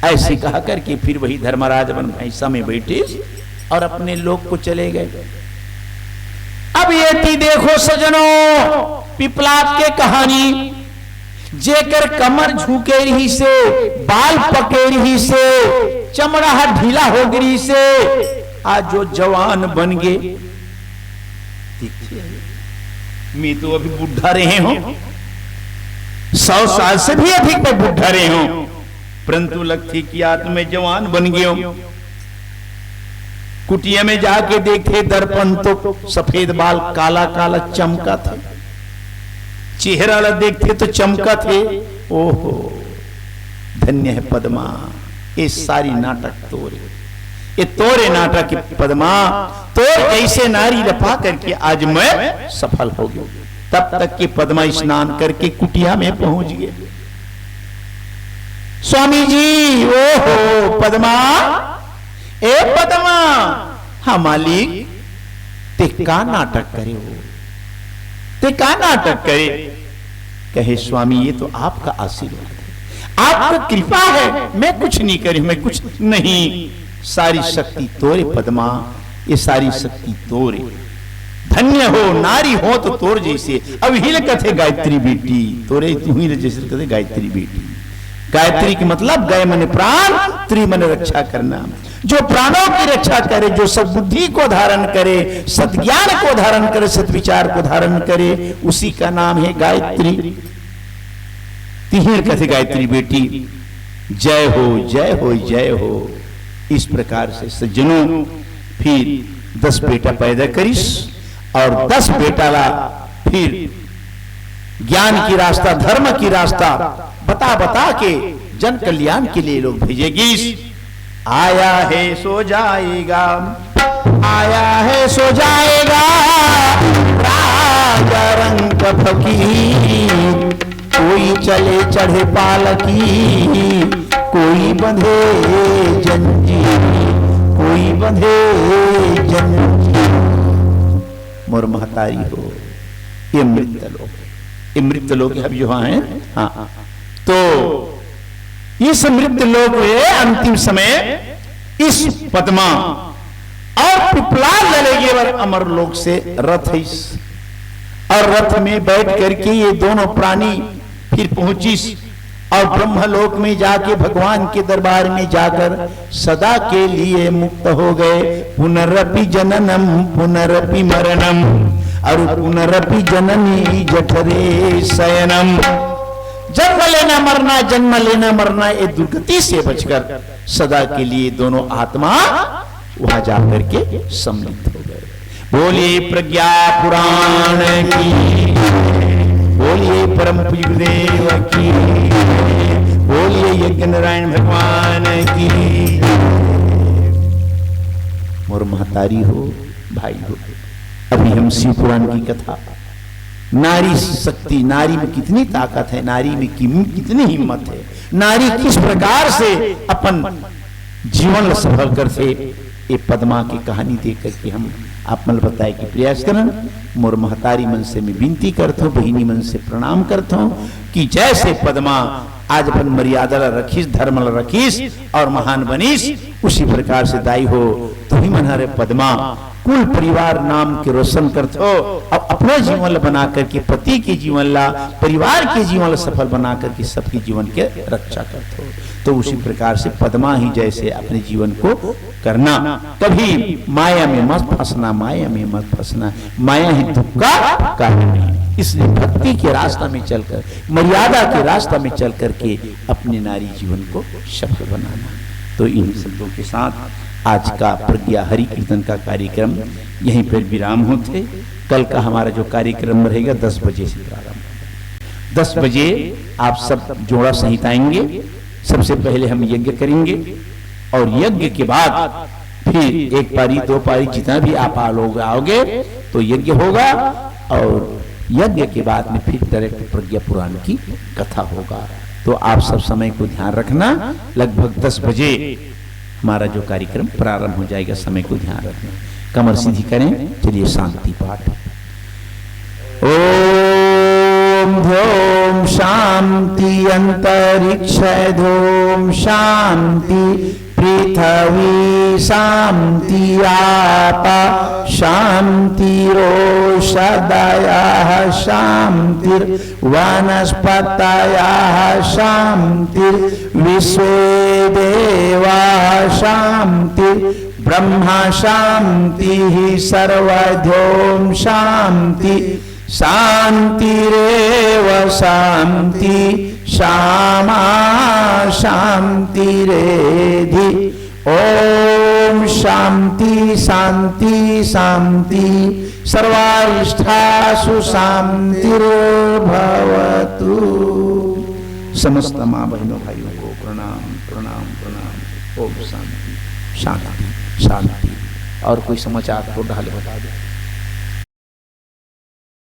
ऐसे कहा करके फिर वही धर्मराज अपन भैंसा में बैठे और अपने लोक को चले गए। अब ये थी, देखो सज्जनों, पिपलाद के कहानी, जेकर कमर झुके रहिसे, बाल पके रहिसे, चमड़ा ह ढीला हो गे रहिसे, आज जो जवान बन गे। देखिए, मैं तो अभी बुढ़ा रहे हूं, सौ साल से भी अधिक मैं बुढ़ा रहे हूं, परंतु लगथे कि आज मैं जवान बन गया हूं। कुटिया में जाके देखथे, दर्पण तो सफेद बाल काला काला चमकत हे, चेहरा ला देखथे तो चमकत हे। ओहो, धन्य है पद्मा, ये सारी नाटक तोरे, ये तोरे नाटक हे पद्मा। तोर जैसे नारी ला पा करके आज मैं सफल हो गया। तब तक कि पद्मा स्नान करके कुटिया में पहुंच गए। स्वामी जी, ओहो पद्मा, ए पद्मा, हाँ मालिक, ते का नाटक करे हो, ते का नाटक करे? कहे, स्वामी, ये तो आपका आशीर्वाद है, आपका कृपा है, मैं कुछ नहीं करी, मैं कुछ नहीं, सारी शक्ति तोरे पद्मा, ये सारी शक्ति तोरे। धन्य हो नारी हो तो तोर जैसे। अब ही ले कथे गायत्री बेटी, तोरे तू ही ले जैसे कथे गायत्री बेटी। गायत्री के मतलब गय मने प्राण, त्री मने रक्षा करना। जो प्राणों की रक्षा करे, जो सद्बुद्धि को धारण करे, सद्ज्ञान को धारण करे, सद्विचार को धारण करे, उसी का नाम है गायत्री। तिही ल कथे गायत्री बेटी। जय हो, जय हो, जय हो। इस प्रकार से सज्जनों, फिर दस बेटा पैदा करिस और दस बेटा ला फिर ज्ञान की रास्ता, धर्म की रास्ता बता बता के जन कल्याण के लिए लोग भेजे गिस। आया है सो जाएगा, आया है सो जाएगा, राजा रंग फकीर। कोई चले चढ़े पालकी, कोई बंधे जंजीर, कोई बंधे जंजीर। मोर महतारी हो, ये मृत लोक है, ये मृत लोक है। अब जो है, हाँ, तो इस मृत लोक में अंतिम समय इस पद्मा और पिपलाद लले गे बर अमर लोक से रथ इस, और रथ में बैठ करके ये दोनों प्राणी फिर पहुंचिस और ब्रह्मलोक में जाके भगवान के दरबार में जाकर सदा के लिए मुक्त हो गए। पुनरपि जननम पुनरपि मरणम और पुनरपि जननी जठरे शयनम। जन्म लेना मरना, जन्म लेना मरना, ये दुर्गति से बचकर सदा के लिए दोनों आत्मा वहां जाकर के सम्मिलित हो गए। बोलिए प्रज्ञा पुराण की, बोलिए परम पूज्य गुरुदेव की, बोलिए यज्ञ नारायण भगवान की। मोर महतारी हो, भाई हो, अभी हम शिव पुराण की कथा, नारी शक्ति, नारी में कितनी ताकत है, नारी में किम-, कितनी हिम्मत है, नारी किस प्रकार से अपन जीवन ल सफल करथे, ये पद्मा की कहानी देख करके हम आप मन ल बताए के प्रयास करन। मोर महतारी मन से मैं विनती करथों, बहिनी मन से प्रणाम करथों कि जैसे पद्मा आज अपन मर्यादा ला रखिस, धर्म ला रखिस और महान बनिस, उसी प्रकार से दाई हो, तुही मन हरे पद्मा कुल परिवार नाम के रोशन करथो, अब अपना जीवन ला बना करके पति के जीवन ला, परिवार के जीवन ला सफल बना करके सबके जीवन के रक्षा करथो। तो उसी प्रकार से पद्मा ही जैसे अपने जीवन को करना, कभी माया में मत फंसना, माया में मत फंसना, माया ही दुख का कारण है। इसलिए भक्ति के रास्ता में चलकर, मर्यादा के रास्ता में चल करके अपने नारी जीवन को सफल बनाना। तो इन्हीं शब्दों के साथ आज का प्रज्ञा हरि कीर्तन का कार्यक्रम यहीं पर विराम होथे। कल का हमारा जो कार्यक्रम रहेगा, दस बजे से प्रारंभ होगा। दस बजे आप सब जोड़ा सहित आएंगे। सबसे पहले हम यज्ञ करेंगे और यज्ञ के बाद फिर एक पारी, दो पारी, जितना भी आप आ लोग आओगे तो यज्ञ होगा, और यज्ञ के बाद में फिर डायरेक्ट प्रज्ञा पुराण की कथा होगा। तो आप सब समय को ध्यान रखना, लगभग दस बजे हमारा जो कार्यक्रम प्रारंभ हो जाएगा, समय को ध्यान रखना। कमर सीधी करें, चलिए शांति पाठ। ओम धूम शांति अंतरिक्ष धूम शांति पृथ्वी शांति आप शांतिरोषधयः शांतिर्वनस्पतयः शांतिर्विश्वे देवाः शांति ब्रह्मा शांति सर्वधूम शांति शांतिरेव शांति शामा शांतिरेधि। ओम शांति शांति शांति सर्वारिष्ठासु शांतिर्भवतु। समस्त माँ बहनों भाइयों को प्रणाम, प्रणाम, प्रणाम। ओम शांति शांति शांति। और कोई समाचार तो डाले बता दो।